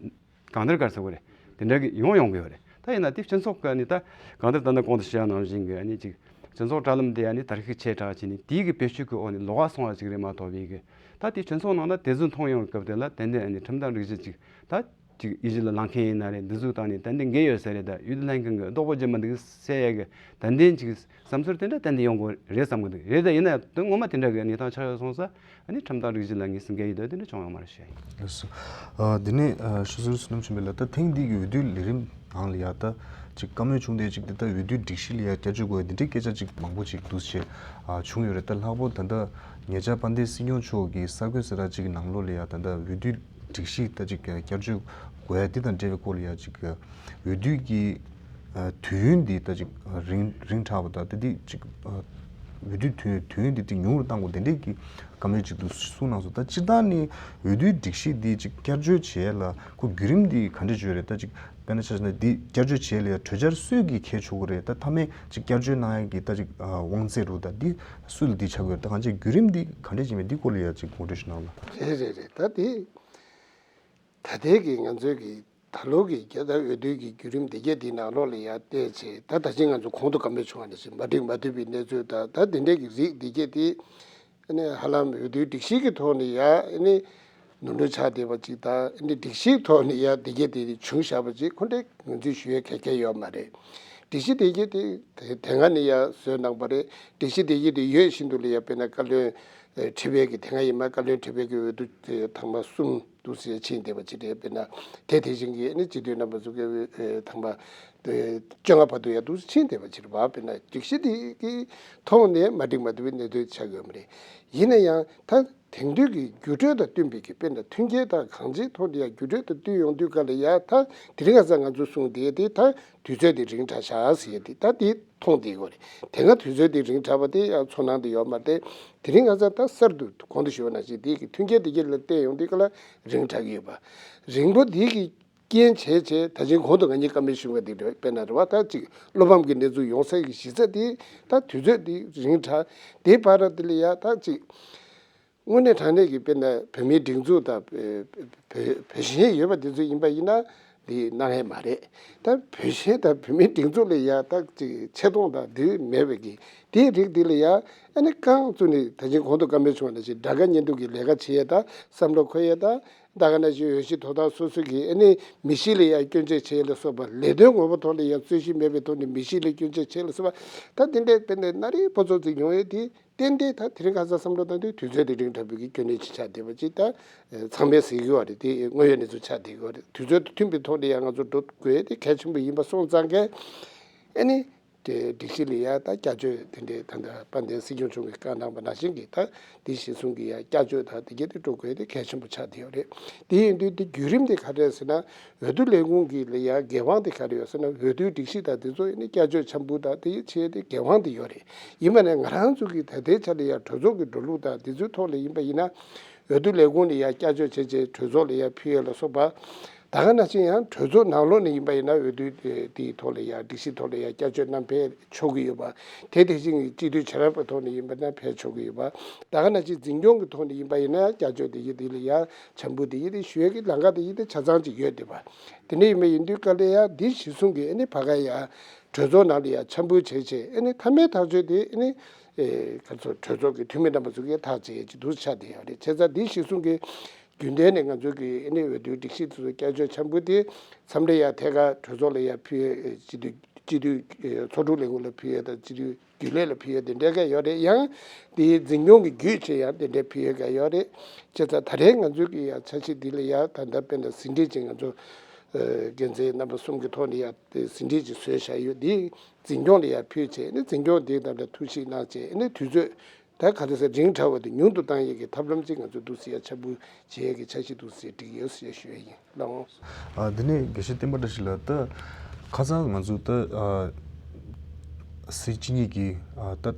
གང་ལྟར་ག་རེ་ཟེར་དགོས་རེད། དེ་འདྲ་གི་ཡོང་ཡོང་གི་ཡོད་རེད། ད་ཡིན་ན་དེ་སྤྱི་ཚོགས་ཀྱི་ཨ་ནི་ད་གང་ལྟར་ད་ནི་གོང་དུ་བཤད་ཡ་ནང་བཞིན་གི་ཨ་ནི་ཅིག་སྤྱི་ཚོགས་དྲ་ལམ་དེ་ཨ་ནི་དར་ཤུགས་ཆེ་དྲགས་བྱས་ནས་དེའི་གི་བེད་སྤྱོད་ཀྱི་འོག་ནས་ལོགས་ཀ་སོང་བ་ཅིག་རེད་མ་གཏོགས་པའི་གི་ད་དེ་སྤྱི་ཚོགས་ནང་ན་དེ་ཚོ་མཐོང་ཡོང་སྐབས་དེ་ལ་ཏན་ཏན་ཨ་ནི་ཁྲིམས་དང་སྒྲིག་གཞི་ཅིག་ད་ཅིག་ཡིད་གཞི་ལ་ལངས་མཁན་ཡིན་ན་རེད། འདི་ཚོ་དང་ནི་ཏན་ཏན་འགལ་ཡོད་ས་རེད། ད་འོས་བསྡུ་ལྷན་ཁང་གི་རྡོག་པོ་རྒྱབ་མ་འདུག་ཟེར་ཡ་གི་ཏན་ཏན་ཅིག་བསམ་ཚུལ་དེ་འདྲ་ཏན་ཏན་ཡོང་དགོས་རེད་བསམ་གི་འདུག་རེད། ད་ཡིན་ན་དོན་ངོ་མ་དེ་འདྲ་གི་གནས་སྟངས་ཆགས་ཡོད་སོང་ཙང་ཨ་ནི་ཁྲིམས་དང་སྒྲིག་གཞི་ལ་ངེས་སུ་འགལ་ཡོད་དོ་དེ་འདྲ་བྱུང་ཡོད་མ་རེད་ཞུ་ཡ་ཡིན། ལགས་སོ། ཨ། འདི་ནས་ཨ་ཤོད་ཟུར་བསོད་ནམས་ཆོས་འཕེལ་ལགས། ད་ཐེངས་འདི་གི་འོས་བསྡུའི་ལས་རིམ་ནང་ལ་ཡ་ད་ཅིག་བཀའ་མོལ་བྱུང་བསྡད་ཅིག་འདི་ད་འོས་བསྡུའི་སྒྲིག་གཞི་ལ་ཡ་བསྐྱར་བཅོས་དགོས་འདི་འདྲའི་སྐད་ཆ་ཅིག་མང་པོ་ཅིག་འདུག་སེ་ཨ་བྱུང་ཡོད་རེད། ད་ལྷག་པར་ད་ལྟ་ཉེ་ཆར་དཔལ་ལྡན་སྲིད་སྐྱོང་མཆོག་གིས་གསར་འགོད་གསལ་བསྒྲགས་ཅིག་གི་ནང་ལོགས་ལ་ཡ་ད་ལྟ་འོས་བསྡུའི་སྒྲིག་གཞི་ད་ཅིག་བསྐྱར་བཅོས་དགོས་ཡ་འདི་དང་འབྲེལ་བའི་སྐོར་ལ་ཡ་ཅིག་འོས་བསྡུ་གི་ཨ་དུས་ཡུན་འདི་ད་ཅིག་རིང་རིང་དྲགས་པ་དང་ད་འདི་ཅིག་ཨ་འོས་བསྡུ་དུས་དུས་ཡུན་འདི་ཅིག་ཉུང་རུ་གཏང་དགོས་དེ་འདྲས་ཀྱི་བཀའ་མོལ་ཅིག་འདུག་གསུངས་གནང་སོང་། ད་སྤྱིར་བཏང་ནི་འོས་བསྡུའི་སྒྲིག་གཞི་འདི་ཅིག་བསྐྱར་བཅོས་བྱེད་ཡ་ལ་ཁོ་བརྒྱུད་རིམ་འདི་ག་འདྲས་བྱས་རེད། ད་ཅིག་དཔེར་ན་ཆ་བཞག་ན་འདི་བསྐྱར་བཅོས་བྱེད་ཡ་ལ་ཡ་གྲོས་འཆར་སུས་ཀྱིས་འཁྱེར་ཆོག་གི་རེད། ད་མཐའ་མའི་ཅིག་བསྐྱར་བཅོས་གནང་ཡ་གི་ད་ཅིག་ཨ་དབང་ཚད་རུ་ད་འདི་སུ་ལ་འདི་ཆགས་ཀྱི་རེད། ད་གང་ཅི་བརྒྱུད་རིམ་འདི་ག་འདྲས་བྱས་མེད་འདི་སྐོར་ལ་ཡ་ཅིག་ངོ་སྤྲོད་ཞིག་གནང་ལ། རེད་རེད་རེད། ད་དེ། ད་ལྟའི་གི་ང་ཚོའི་གི་ད་ལོ་གི་རྒྱལ་དར་འོས་བསྡུའི་གི་བརྒྱུད་རིམ་འདི་གས་འདི་ནང་ལོགས་ལ་ཡ་བལྟས་ཚེ་ད་ད་ཅི་ང་ཚོ་གོང་དུ་བཀའ་མོལ་བྱུང་བ་ནང་བཞིན་མ་འགྲིག་མ་ཐུབ་པའི་གནས་ཚུལ་དང་ད་དེ་འདྲའི་གི་རིགས་འདི་གས་དེ་ཨ་ནི་ཧ་ལམ་འོས་བསྡུའི་སྒྲིག་གཞི་གི་ཐོག་ནས་ཡ་ཨ་ནི་ནོར་འཁྲུལ་ཆགས་བསྡད་པ་ཅིག་དང་ཨ་ནི་སྒྲིག་གཞིའི་ཐོག་ནས་ཡ་འདི་གས་དེ་བྱུང་བཞག་པ་ཅིག་ཁོ་འདྲའི་ངོས་འཛིན་ཞུ་ཡ་གལ་གལ་ཡོད་མ་རེད། སྒྲིག་གཞི་འདི་གས་དེ་དེ་སྔ་ནས་ཡ་བཟོས་གནང་པ་རེད། སྒྲིག་གཞི་འདི་གས་དེ་ཡོད་བཞིན་དུ་ལ་ཡ་དཔེར་ན་བཀའ་བློན་ཁྲི་པའི་གི་དེ་སྔ་ཡིན་མ་བཀའ་བློན་ཁྲི་པའི་གི་འོས་བསྡུ་དེ་ཐེངས་མ་གསུམ་འདུག་སེ་ཕྱིན་བསྡད་པ་ཅིག་རེད། དཔེར་ན་དེ་དེ་བཞིན་གྱི་ཨ་ནི་སྤྱི་འཐུས་རྣམ་པ་ཚོ་གི་ཨེ་ཐེངས་མ་ བཅོ་ལྔ་བར་དུ་ཡང་འདུག་སེ་ཕྱིན་བསྡད་པ་ཅིག་རེད་བ། དཔེར་ན་སྒྲིག་གཞི་དེ་གི་ཐོག་ནས་མ་འགྲིག་མ་འགྲིག་པའི་གནད་དོན་ཆགས་ཡོད་མ་རེད། ཡིན་ན་ཡང་ད་དེང་དུས་ཀྱི་འགྱུར་འགྲོས་དང་བསྟུན་པའི་གི་དཔེར་ན་མཐུན་རྐྱེན་དང་གང་ཅིའི་ཐོག་ནས་ཡང་འགྱུར་འགྲོས་དང་བསྟུན་ཡོང་དུས་ག་ལ་ཡང་ད་དེ་རིང་ཁ་སང་ང་ཚོས་གསུངས་བསྡད་དེ་ད་དུས་ཚོད་དེ་རིང་དྲགས་ཤག་ཟེར་ཡ་དེ་ད་དེ་མཐོང་བསྡད་ཡོད་རེད། དེ་སྔ་དུས་ཚོད་དེ་རིང་དྲགས་པ་དེ་ཡང་ཚོར་སྣང་དེ་ཡོད་མ་རེད། དེ་རིང་ཁ་སང་ད་གསར་དུ་གོང་དུ་ཞུས་པ་ནང་བཞིན་དེ་གི་མཐུན་རྐྱེན་དེ་གྱད་ལ་བལྟས་ཡོང་དུས་ག་ལ་རིང་དྲགས་ཀྱི་ཡོད་པ། རིང་པོ་དེ་གི་རྐྱེན་བྱས་བྱས་ད་ཅིང་གོང་དུ་ང་གཉིས་བཀའ་མོལ་ཞུ་བ་དེ་རེད། དཔེར་ན་རེད་བ། ད་ཅིག་བློ་ཕམ་གྱི་གནས་ཚུལ་ཡོང་ས་ཀྱི་གཞི་རྩ་དེ་ད་དུས་ཚོད་དེ་རིང་དྲགས། དེའི་བར་དེ་ལ་ཡ་ད་ཅིག་དངོས་གནས་དྲང་གནས་ཀྱི་དཔེར་ན་བོད་མིའི་སྒྲིག་འཛུགས་དང་བོད་བོད་བོད་གཞན་ཡོད་པ་དེ་ཚོ་ཡིན་པ་ཡིན་ན་དེ་གནང་ཡས་མ་རེད། ད་བོད་གཞན་དང་བོད་མིའི་སྒྲིག་འཛུགས་ལ་ཡ་ད་ཅིག་ཆེ་མཐོང་དང་དེ་མེད་པའི་གི་དེའི་རིགས་དེ་ལ་ཡ་ཨ་ནི་རྐང་བཙུགས་ནས་ད་ཅིང་གོང་དུ་བཀའ་མོལ་བྱུང་བ་ནང་བཞིན་དགྲ་དགའ་གཉེན་སྡུག་གི་ལས་ཀ་བྱེད་ཡས་དང་བསམ་བློ་འཁོར་ཡས་དང་། ད་ག་ནང་བཞིན་འོས་གཞི་དོ་བདག་སོ་སོ་གིས་ཨ་ནི་མི་གཤིས་ལ་ཡང་སྐྱོན་བརྗོད་བྱེད་ཡས་ལ་སོགས་པ་ལས་དོན་ངོ་བོ་ཐོག་ལ་ཡང་རྩོད་གཞི་མེད་པའི་ཐོག་ནས་མི་གཤིས་ལ་སྐྱོན་བརྗོད་བྱེད་ཡས་ལ་སོགས་པ་ད་དེ་འདྲའི་དཔེ་འདྲ་སྣ་རེ་ཕོ་ཚོགས་ཅིག་ཡོང་ཡས་དེ་ཏན་ཏན་ད་དེ་རིང་ཁ་སང་བསམ་བློ་བཏང་དུས་དུས་ཚོད་དེ་རིང་དྲགས་པའི་གི་སྐྱོན་གནད་ཅིག་ཆགས་བསྡད་པ་ཅིག་ད་ཚང་མས་གཟིགས་ཀྱི་ཡོད་རེད། དེ་དངོས་ཡོད་གནས་ཚུལ་ཆགས་བསྡད་ཀྱི་ཡོད་རེད། དུས་ཚོད་དང་མཐུན་པའི་ཐོག་ནས་ཡང་ང་ཚོ་འགྲོ་དགོས་ཡས་དེ་གལ་ཆེན་པོ་ཡིན་པ་སོང་ཙང་གས་ཨ་ནི། དེ་སྒྲིག་གཞི་ལ་ཡ་ད་བསྐྱར་བཅོས་དེ་འདྲའི་ད་ལྟ་དཔལ་ལྡན་སྲིད་སྐྱོང་མཆོག་གིས་བཀའ་གནང་བ་ནང་བཞིན་གྱི་ད་དེ་གཞིར་བཟུང་གི་ཡ་བསྐྱར་བཅོས་དང་དེ་གྱད་དེ་འགྲོ་དགོས་དེ་གལ་ཆེན་པོ་ཆགས་བསྡད་ཡོད་རེད། དེ་ཡིན་དུས་དེ་བརྒྱུད་རིམ་དེ་ག་རེ་རེད་ཟེར་ན། འོས་བསྡུ་ལས་ཁུངས་ཀྱི་ལ་ཡ་འགན་དབང་དེ་ག་རེ་ཡོད་ཟེར་ན། འོས་བསྡུའི་སྒྲིག་གཞི་དང་དེ་ཚོ་ཡིན་ན་བསྐྱར་བཅོས་འཆར་འབུལ་དང་དེ་ཡི་ཆེད་དེ་འགན་དབང་དེ་ཡོད་རེད། ཡིན་པ་ནས་ང་རང་ཚོ་གི་ད་ལྟའི་ཆ་ལ་ཡ་གྲོས་ཚོགས་ཀྱི་འགྲོ་ལུགས་དང་དེ་ཚོའི་ཐོག་ལ་ཡིན་པ་ཡིན་ན། འོས་བསྡུ་ལས་ཁུངས་ལ་ཡ་བསྐྱར་བཅོས་བྱས་རྗེས་གྲོས་ཚོགས་ལ་ཡ་ཕུལ་ཡས་ལ་སོགས་པ། ད་ག་ནང་བཞིན་ཡང་གྲོས་ཚོགས་ནང་ལོགས་ནས་ཡིན་པ་ཡིན་ན་འོས་བསྡུ་དེའི་ཐོག་ལ་ཡ་སྒྲིག་གཞི་ཐོག་ལ་ཡ་བསྐྱར་བཅོས་གནང་ཕེབས་ཆོག་གི་ཡོད་པ། དེ་དེ་བཞིན་གྱི་སྤྱི་འཐུས་བྱེ་བྲག་པའི་ཐོག་ནས་ཡིན་པ་ན་ཕེབས་ཆོག་གི་ཡོད་པ། ད་ག་ནང་བཞིན་འཛིན་སྐྱོང་གི་ཐོག་ནས་ཡིན་པ་ཡིན་ན་ཡང་བསྐྱར་བཅོས་དེ་ཡི་དེ་ལ་ཡ་འཆར་འབུལ་དེ་ཡི་དེ་ཞུ་ཡས་ཀྱི་ལམ་ཁ་དེ་ཡི་དེ་ཆ་ཚང་ཅིག་ཡོད་བསྡད་པ། དེ་འདྲ་ཡིན་པ་ཡིན་དུས་ག་ལ་ཡ་འདི་གཞིར་བཟུང་གི་ཨ་ནི་ཕ་ག་ཡ་གྲོས་ཚོགས་ནང་ལ་ཡ་འཆར་འབུལ་བྱས་བྱས་ཨ་ནི་མཐའ་མའི་ཐག་གཅོད་དེ་ཨ་ནི། ཨེ་ག་ཚོད་གྲོས་ཚོགས་ཀྱི་འཐུས་མི་རྣམ་པ་ཚོ་གིས་ཐག་བཅད་ཀྱི་འདུག་ཆགས་བསྡད་ཡོད་རེད། བྱས་ཙང་འདི་གཞིར་བཟུང་གི་རྒྱུན་ལྡན་ནས་ང་ཚོའི་གི་ཨ་ནི་འོས་བསྡུའི་སྒྲིག་གཞི་དེ་ཚོ་བསྐྱར་བཅོས་འཆར་འབུལ་དེ་མཚམས་རེ་ཡང་ཐད་ཀར་གྲོས་ཚོགས་ལ་ཡང་ཕུལ་ཡས། སྤྱི་འཐུས་སྤྱི་འཐུས་ཚོགས་དྲུང་ལས་ཁུངས་ལ་ཕུལ་ཡས་དང་སྤྱི་འཐུས་རྒྱུན་ལས་ལ་ཕུལ་ཡས་དེ་འདྲ་ག་ཡོད་རེད། ཡང་དེའི་འཛིན་སྐྱོང་གི་བརྒྱུད་བྱས་ཡང་དེ་འདྲ་ཕུལ་ཡས་ག་ཡོད་རེད། བྱས་ཙང་ད་རེས་ང་ཚོའི་གི་ཡང་འཆར་གཞི་འདི་ལ་ཡང་ད་ལྟ་དཔེར་ན་ཟིན་བྲིས་ཅིག་ང་ཚོ་འགན་འཛིན་རྣམ་པ་གསུམ་གྱི་ཐོག་ནས་ཡང་ཟིན་བྲིས་ཅིག་བཟོས་བཞག་ཡོད། འདི་འཛིན་སྐྱོང་ལ་ཡང་ཕུལ་བྱས་ནས་འཛིན་སྐྱོང་འདིའི་ཐད་ལ་ཐུགས་ཞིབ་གནང་བྱས་ནས་དུས་ཚོད་ད་ག་རེ་ཟེར་རིང་དྲགས་པ་དེ་ཉུང་དུ་བཏང་ཡས་ཀྱི་ཐབས་ལམ་ཅིག་ང་ཚོས་འདུག་སེ་ཡ་འཆར་འབུལ་བྱེད་ཡས་ཀྱི་འཆར་གཞི་འདུག་སེ་བསྒྲིགས་ཡོད་ཟེར་ཞུ་ཡས་ཡིན། ལགས་འོང་། ཨ་འདི་ནས་དགེ་བཤེས་བསྟན་པ་བཀྲ་ཤིས་ལགས། ད་ཁ་སང་ང་ཚོ་ད་ཨ་སྲིད་སྤྱི་གཉིས་ཀྱིས་ཨ་ད་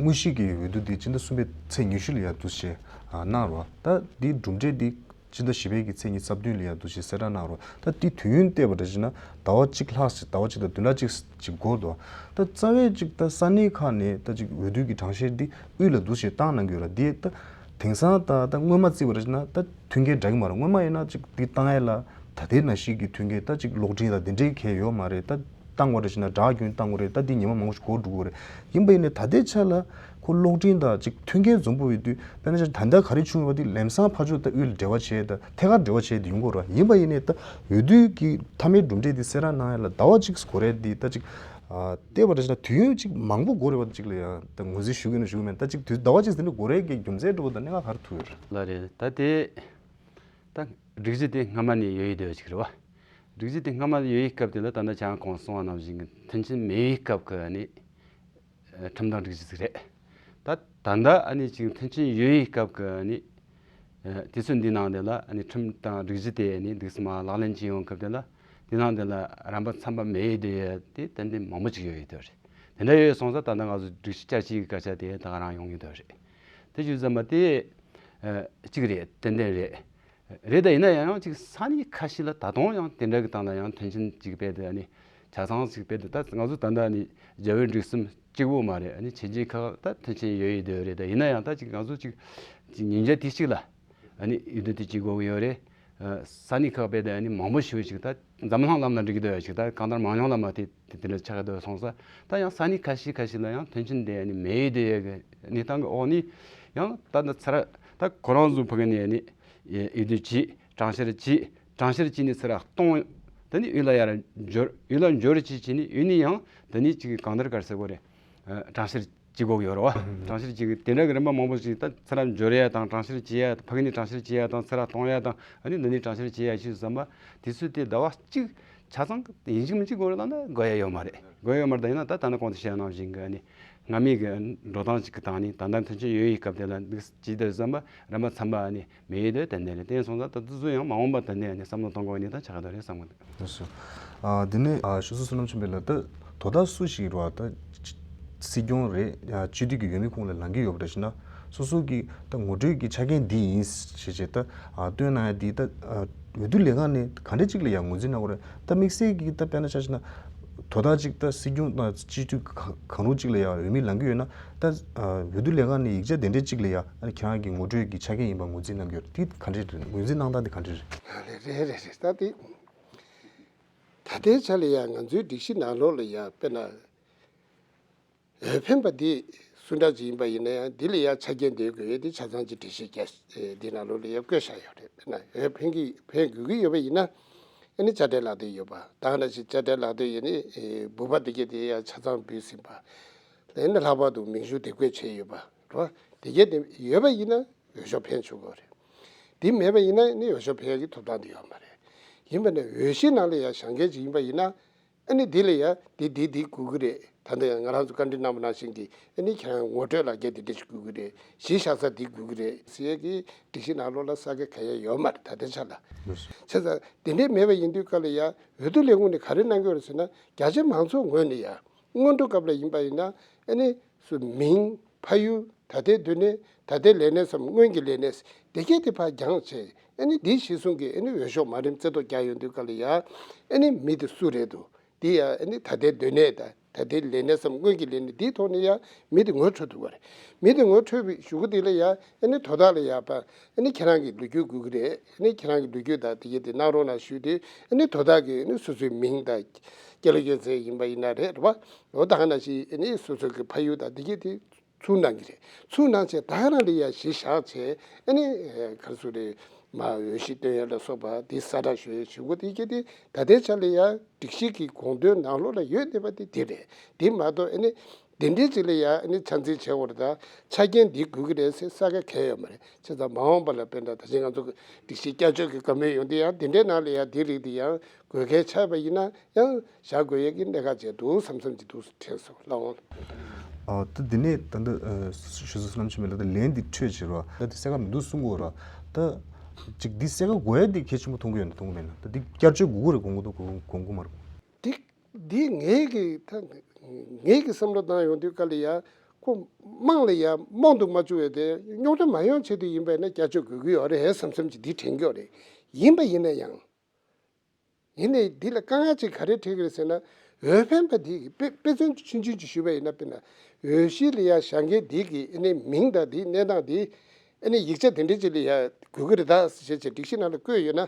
དངོས་གཞི་གི་འོས་བསྡུ་འདི་ཕྱི་ཟླ་གསུམ་པའི་ཚེས་ཉི་ཤུ་ལ་ཡ་འདུག་སེ་ཨ་གནང་རོགས། ད་འདིའི་གྲུབ་འབྲས་འདི་ཕྱི་ཟླ་བཞི་པའི་གི་ཚེས་ཉི་ཤུ་རྩ་བདུན་ལ་ཡ་འདུག་སེ་གསལ་བསྒྲགས་གནང་རོགས། ད་འདི་དུས་ཡུན་བལྟས་པ་འདྲ་བྱས་ན་ཟླ་བ་གཅིག་ལྷག་ཅིག་ཟླ་བ་གཅིག་དང་བདུན་ཕྲག་གཅིག་ཅིག་འགོར་འདུག་ད་རྩ་བའི་ཅིག་ད་ས་གནས་ཁག་ནས་ད་ཅིག་འོས་བསྡུ་གི་གྲངས་བཤེར་འདི་དབུས་ལ་འདུག་སེ་བཏང་གནང་གི་ཡོད་ར། འདི་ད་དེང་སང་ད་ད་སྔོན་མ་བརྩིས་པ་རེད་ན་ད་མཐུན་རྐྱེན་འདྲ་གི་མ་རེད། སྔོན་མ་ཡིན་ན་ཅིག་འདི་བཏང་ཡས་ལ་ད་ལྟའི་ནང་བཞིན་གྱི་མཐུན་རྐྱེན་ད་ཅིག་གློག་འཕྲིན་དང་འདི་འདྲའི་གལ་ཡོད་མ་རེད། ད་བཏང་དགོས་རེད་ཟེར་ན་སྦྲག་རྒྱུན་བཏང་དགོས་རེད། ད་འདི་ཉི་མ་མང་པོ་ཞིག་འགོར་འགྲོ་གི་རེད། ཡིན་པ་ཡིན་ནའི་ད་ལྟའི་ཆ་ལ་ཁོ་གློག་འཕྲིན་དང་ཅིག་མཐུན་རྐྱེན་འཛོམས་པོ་ཡོད་དུས་དཔེར་ན་ད་ལྟ་ག་རེ་བྱུང་ཡོད་པ་དེ་ལམ་སང་ཕར་ཕྱོགས་ད་དབུས་ལ་འབྲེལ་བ་བྱས་ད་ཐད་ཀར་འབྲེལ་བ་བྱས་ཏེ་ཡོང་དགོས་རེད། ཡིན་པ་ཡིན་ནའི་ད་འོས་བསྡུ་གི་མཐའ་མའི་གྲུབ་འབྲས་དེ་གསལ་བསྒྲགས་གནང་ཡས་ལ་ཟླ་བ་གཅིག་འགོར་རེད། འདི་ད་ཅིག་ཨ་བལྟས་པ་འདྲ་བྱས་ན་དུས་ཡུན་ཅིག་མང་པོ་འགོར་རེད་པ། ཅིག་ལ་ཡང་ད་ངོས་འཛིན་ཞུ་གི་ན་ཞུ་གི་མེད། ད་ཅིག་དུས་ཟླ་བ་གཅིག་ཟིན་ནས་འགོར་རེད་གི་རྒྱུ་མཚན་འདྲ་པོ་ད་གནད་འགག་ག་རེ་ཐུག་ཡོད་རེད། ལགས་རེད། ད་དེ་ད་སྒྲིག་གཞི་དེ་སྔ་མ་ནས་ཡོད་ཡོད་དེ་ཅིག་རེད་བ། སྒྲིག་གཞི་དེ་སྔ་མ་ནས་ཡོད་ཡོད་སྐབས་དེ་ལ་ད་ལྟ་ཁྱེད་རང་གོང་གསུངས་པ་ནང་བཞིན་གྱི་མཐུན་རྐྱེན་མེད་པའི་སྐབས་ཀྱི་ནི་ཁྲིམས་དང་སྒྲིག་གཞི་ཟིག་རེད། ད་ད་ལྟ་ཨ་ནི་ཅིག་མཐུན་རྐྱེན་ཡོད་ཡོད་སྐབས་ཀྱི་ནི་དུས་ཚོད་འདི་ནང་དེ་ལ་ཨ་ནི་ཁྲིམས་དང་སྒྲིག་གཞི་དེ་ནི་འདུག་སེ་མར་ལག་ལེན་བྱེད་ཡོང་སྐབས་དེ་ལ་དེ་ནང་དེ་ལ་རན་པ་འཚམ་པ་མེད་ཡོད་དེ་ཡོད་དེ་ཏན་ཏན་མང་པོ་ཅིག་ཡོད་ཡོད་དེ་རེད། དེ་འདྲ་ཡོད་སོང་ཙང་ད་ལྟ་ང་ཚོ་སྒྲིག་གཞི་བསྐྱར་བཅོས་ཀྱི་སྐད་ཆ་དེ་ད་ག་རང་ཡོང་གི་འདུག་རེད། དེ་བྱས་ཙང་མ་དེ་གཅིག་རེད། ཏན་ཏན་རེད། རེད། ད་ཡིན་ན་ཡང་ཡང་ཅིག་ས་གནས་ཁ་ཤས་ལ་ད་དུང་ཡང་དེ་འདྲ་གི་སྟེང་ལ་ཡང་མཐུན་རྐྱེན་ཅིག་སྤེལ་ཏེ་ཨ་ནི་ཆ་ཚང་ཅིག་སྤེལ་ཏེ། ད་ང་ཚོ་ད་ལྟ་ཨ་ནི་རྒྱ་བོད་འབྲུག་གསུམ་གཅིག་པོ་མ་རེད། ཨ་ནི་ཕྱི་རྒྱལ་ཁག་ད་མཐུན་རྐྱེན་ཡོད་ཡོད་དེ་རེད། ད་ཡིན་ན་ཡང་ད་ཅིག་ང་ཚོ་ཅིག་ཅིག་ཉིན་རྒྱབ་དུས་གཅིག་ལ་ཨ་ནི་འོས་བསྡུ་དེ་བྱེད་དགོས་ཀྱི་ཡོད་རེད། ས་གནས་ཁག་སྤེལ་ཏེ་ཨ་ནི་མང་པོ་ཞིག་ཅིག་ད་འཛམ་གླིང་ལམ་ལ་འགྲིག་གི་འདུག་ཡ་ཅིག་ད་གང་ལྟར་མང་ཉུང་ལ་མ་དེ་དེ་འདྲ་ཆགས་ཀྱི་འདུག་སོང་ཙང་ད་ཡང་ས་གནས་ཁ་ཤས་ཁ་ཤས་ལ་ཡང་མཐུན་རྐྱེན་དེ་ཨ་ནི་མེད་ཡོད་དེ་ཡ་གི་གནས་སྟངས་ཀྱི་འོག་ནས་ཡང་ད་ད་ཚར་ད་ཁོ་རང་ཚོ་ཕ་གི་ནས་ཨ་ནི། འོས་བསྡུ་བྱས། གྲངས་བཤེར་བྱས། གྲངས་བཤེར་བྱས་ནས་ཚུར་གཏོང་། དེ་ནས་འོས་ལ་ཡར་འབྱོར། འོས་ལ་འབྱོར་བྱས་བྱས་ནས་འོས་ནས་ཡང་དེ་ནས་ཅིག་གང་ལྟར་ག་རེ་ཟེར་དགོས་རེད། གྲངས་བཤེར་བྱེད་དགོས་ཀྱི་ཡོད་རེད་བ། གྲངས་བཤེར་བྱེད་ཀྱི་དེ་འདྲ་གི་རིམ་པ་མང་པོ་ཞིག་ད་ཚུར་འབྱོར་ཡ་དང་གྲངས་བཤེར་བྱེད་ཡ། ཕ་གི་ནས་གྲངས་བཤེར་བྱེད་ཡ་དང་ཚུར་གཏོང་ཡ་དང་ཨ་ནི་འདི་ནས་གྲངས་བཤེར་བྱེད་ཡ་ཞུས་ཙམ་པ་དུས་ཚོད་དེ་ཟླ་བ་གཅིག་ ཆ་ཚང་ཡིན་གཅིག་མིན་གཅིག་དགོས་རེད་ལབ་ན་དགོས་ཡ་ཡོད་མ་རེད། དགོས་ཡ་ཡོད་མ་རེད། ད་ཡིན་ན་ད་ད་ནི་གོང་དུ་བཤད་ནང་བཞིན་གྱི་ཨ་ནི་སྔ་མའི་གི་འགྲོ་སྟངས་ཅིག་གི་སྟེང་ནས་ད་ལྟ་མཐུན་རྐྱེན་ཡོད་ཡི་སྐབས་དེ་ལ་འདུག་ཅི་ལྟར་བསམ་པ་རིམ་པ་མཚམས་པ་ཨ་ནི་མེད་ཡོད་དེ་དེ་འདྲ་རེད། དེ་སོང་ཙང་ད་དུ་ཚོད་ཡང་མ་འོངས་པ་དེ་འདྲ་ཨ་ནི་བསམ་བློ་གཏོང་དགོས་ནི་ད་ཆགས་ཀྱི་འདུག་རེད་བསམ་གི་འདུག་ལགས་སོ། ཨ་དེ་ནས་ཨ་ཞུ་སོ་བསོད་ནམས་ཆེན་པོ་ལགས། ད་དོ་བདག་སུ་ཞིག་རེད་བ། ད་སྲིད་སྐྱོང་རེད། ཨ་སྤྱི་འཐུས་ཀྱི་འོས་མི་ཁོངས་ལ་ལངས་ཀྱི་ཡོད་པ་རེད་ཟེར་ན། སོ་སོ་གི་ད་ངོ་སྤྲོད་ཀྱི་ཆ་རྐྱེན་འདི་ཡིན་ཞེས་བྱས་ད་ཨ་སྟོན་གནང་ཡ་འདི་ད་ཨ་འོས་བསྡུ་ལས་ཁང་ནས་ག་འདྲ་ཅིག་ལ་ཡང་ངོས་འཛིན་གནང་དགོས་རེད། ད་དམིགས་བསལ་གྱི་ད་དཔེར་ན་ཆ་བཞག་ན་དོ་བདག་ཅིག་ད་སྲིད་སྐྱོང་དང་སྤྱི་འཐུས་ག་གང་རུང་ཅིག་ལ་ཡང་འོས་མི་ལངས་ཀྱི་ཡོད་ན། ད་ཨ་འོས་བསྡུ་ལས་ཁང་ནས་ཡིག་ཆ་དེ་འདྲ་ཅིག་ལ་ཡང་ཨ་ཁྱེད་རང་གི་ངོ་སྤྲོད་ཀྱི་ཆ་རྐྱེན་ཡིན་པ་ངོས་འཛིན་གནང་གི་ཡོད་རེད། འདི་ག་འདྲ་རེད། ངོས་འཛིན་གནང་སྟངས་འདི་ག་འདྲ་རེད། རེད་རེད་རེད། ད་དེ་ད་ལྟའི་ཆ་ལ་ཡང་ང་ཚོའི་སྒྲིག་གཞི་ནང་ལོགས་ལ་ཡང་དཔེར་ན། འོས་འཕེན་པ་འདི་སུ་འདྲ་ཅིག་ཡིན་པ་ཡིན་ན་ཡང་འདི་ལ་ཡང་ཆ་རྐྱེན་འདོན་དགོས་ཡོད། འདི་ཆ་ཚང་གི་སྒྲིག་གཞི་བརྒྱ་འདི་ནང་ལོགས་ལ་ཡང་བཀོད་བཞག་ཡོད་རེད། དཔེར་ན་འོས་འཕེན་གྱི་འཕེན་དགོས་ཀྱི་ཡོད་པ་ཡིན་ན་ཨ་ནི་དཔྱ་ཁྲལ་ལག་དེབ་ཡོད་པ། ད་ག་ནང་བཞིན་དཔྱ་ཁྲལ་ལག་དེབ་ཡིན་ནི་འབུལ་བ་འདི་གས་དེ་ཡང་ཆ་ཚང་འབུལ་ཟིན་པ། ཨ་ནི་ལྷག་པར་དུ་མིང་གཞུང་དེབ་འགོད་བྱས་ཡོད་པ་རེད་བ། འདི་གས་དེ་ཡོད་པ་ཡིན་ན་འོས་ཤོག་འཕེན་ཆོག་གི་རེད། འདི་མེད་པ་ཡིན་ན་ཨ་ནི་འོས་ཤོག་འཕེན་ཡག་གི་ཐོབ་ཐང་དེ་ཡོད་མ་རེད། ཡིན་པ་ནི་འོས་གཞི་ནང་ལ་ཡང་བཞེངས་མཁན་ཅིག་ཡིན་པ་ཡིན་ན། ཨ་ནི་འདི་ལ་ཡ་འདི་འདི་འདི་དགོས་ཀྱི་རེད། ད་ལྟ་ཡང་ང་རང་ཚོ་བཀའ་འདྲི་གནང་བ་ནང་བཞིན་གྱི་ཨ་ནི་ཁྱེད་རང་ངོ་སྤྲོད་ལག་འཁྱེར་འདི་འདྲ་ཞིག་དགོས་ཀྱི་རེད། གཞི་བཞག་ས་འདི་དགོས་ཀྱི་རེད་ཟེར་ཡས་ཀྱི་སྒྲིག་གཞི་ནང་ལོགས་ལ་གསལ་ཁ་གང་ཡང་ཡོད་མ་རེད་ད་ལྟའི་ཆ་ལ། བྱས་ཙང་འདི་འདྲས་མེད་པ་ཡིན་དུས་སྐབས་ལ་ཡ་འོས་བསྡུ་ལས་ཁུངས་ནས་ག་རེ་གནང་གི་ཡོད་རེད་ཟེར་ན། རྒྱ་ཆེ་མང་ཚོགས་ངོས་ནས་ཡ་སྔོན་འགྲོ་སྐབས་ལ་ཡིན་པ་ཡིན་ན་ཨ་ནི་སུ་མིང་ཕ་ཡུལ་ད་ལྟའི་སྡོད་གནས་ད་ལྟའི་ལས་གནས་སམ་སྔོན་གྱི་ལས་གནས་དེ་གས་དེ་ཕར་འགྱངས་བྱས། ཨ་ནི་འདི་གཞི་བཟུང་གིས་ཨ་ནི་འོས་ཤོག་མ་རིམ་རྩེ་ཐོག་རྒྱག་ཡོང་དུས་སྐབས་ལ་ཡ་ཨ་ནི་མི་དེ་སུ་རེད་འདུག་འདི་ཡང་ཨ་ནི་ད་ལྟའི་སྡོད་གནས་དང་ད་ལྟའི་ལས་གནས་སམ་སྔོན་གྱི་ལས་གནས་འདིའི་ཐོག་ནས་ཡང་མི་དེ་ངོ་འཕྲོད་ཐུབ་པ་རེད། མི་དེ་ངོ་འཕྲོད་པའི་གཞུག་གུ་དེ་ལ་ཡང་ཨ་ནི་དོ་བདག་ལ་ཡང་པ་ཨ་ནི་ཁྱེད་རང་གི་ལོ་རྒྱུས་དགོས་ཀྱི་རེད། ཨ་ནི་ཁྱེད་རང་གི་ལོ་རྒྱུས་དང་དེ་གས་དེ་གནང་རོགས་གནང་ཞུས་དུས་ཨ་ནི་དོ་བདག་གིས་ཨ་ནི་སོ་སོའི་མིང་དང་སྐྱེས་ལོ་སྐྱེས་ཚེས་ཡིན་པ་ཡིན་ན་རེད་རེད་བ། འོ་ད་ག་ནང་བཞིན་ཨ་ནི་སོ་སོ་གི་ཕ་ཡུལ་དང་དེ་གས་དེ་ཚུར་གནང་གི་རེད། ཚུར་གནང་བྱས་ད་ག་རང་ལ་ཡང་གཞི་བཞག་བྱས་ཨ་ནི་ག་རེ་ཟེར་རེད། མ་འོས་གཞི་བཏོན་ཡ་ལ་སོགས་པ་དེ་གསལ་བསྒྲགས་ཞུ་ཡ་ཞུ་དགོས་དེ་གས་དེ་ད་ལྟའི་ཆ་ལ་ཡང་སྒྲིག་གཞི་གི་དགོངས་དོན་ནང་ལོགས་ལ་ཡོད་བསྡད་པ་དེ་དེ་རེད། དེ་མ་གཏོགས་ཨ་ནི་དེ་འདྲའི་ཅིག་ལ་ཡང་ཨ་ནི་ཆ་འཛིན་བྱེད་དགོས་རེད། ད་ཆ་རྐྱེན་འདི་དགོས་ཀྱི་རེད་ཟེར་གསལ་ཁ་གང་ཡོད་མ་རེད། བྱས་ཙང་མ་འོངས་པ་ལ་དཔེར་ན་ད་ཅི་ང་ཚོ་གི་སྒྲིག་གཞི་བསྐྱར་བཅོས་ཀྱི་བཀའ་མོལ་ཡོང་དུས་ཡང་དེ་འདྲའི་ནང་ལ་ཡང་དེ་རིགས་དེ་ཡང་དགོས་གལ་ཆགས་པ་ཡིན་ན་ཡང་བཞག་དགོས་ཡས་ཀྱི་གནད་འགག་ཅིག་འདུག་བསམ་བསམ་གྱི་འདུག་དྲན་སོང་ལགས་འོང་། ཨ་ད་འདི་ནས་ད་ལྟ་ཞུ་ས་བསོད་ནམས་ཆེན་མོ་ལགས་ད་ལན་འདི་འཕྲོད་བྱེད་རོགས། ད་འདི་གསལ་ཁ་མི་འདུག་གསུང་གི་ཡོད་རོགས། ད་ཅིག་འདི་གསལ་ཁ་དགོས་ཡ་འདི་གལ་ཆེན་པོ་མཐོང་གི་ཡོད་ན་མཐོང་གི་མེད་ན། ད་འདི་བསྐྱར་བཅོས་དགོས་ཀྱི་རེད་དགོངས་ཀྱི་འདུག་དགོངས་དགོངས་ཀྱི་མ་རེད། འདི་འདི་ངའི་གི་ད་ངའི་གི་བསམ་བློ་བཏང་ཡོང་དུས་སྐབས་ལ་ཡ་ཁོ་དམངས་ལ་ཡ་རྨོངས་དུ་མ་བཅུག་པའི་དེ་རྙོག་དྲ་མ་ཡོང་ཆེད་དུ་ཡིན་པ་ཡིན་ན་བསྐྱར་བཅོས་དགོས་ཀྱི་ཡོད་རེད་བསམ་བསམ་གྱི་འདི་དྲན་གྱི་ཡོད་རེད། ཡིན་པ་ཡིན་ན་ཡང་། ཡིན་ནའི་འདི་ལ་དཀའ་ངལ་ཅིག་ག་རེ་འཕྲད་ཀྱི་རེད་ཟེར་ན། འོས་འཕེན་པ་འདི་གི་དཔེ་དཔེ་མཚོན་ཆུང་ཆུང་ཅིག་ཞུས་པ་ཡིན་ན། དཔེར་ན་འོས་གཞི་ལ་ཡ་བཞེངས་མཁན་འདི་གི་ཨ་ནི་མིང་དང་འདིའི་གནས་སྟངས་འདི་ཨ་ནི་ཡིག་ཆ་དེ་འདྲ་ཅིག་ལ་ཡ་དགོས་ཀྱི་རེད་ད་ཟེར་བྱས་བྱས་སྒྲིག་གཞི་ནང་ལ་བཀོད་ཡོད་ན།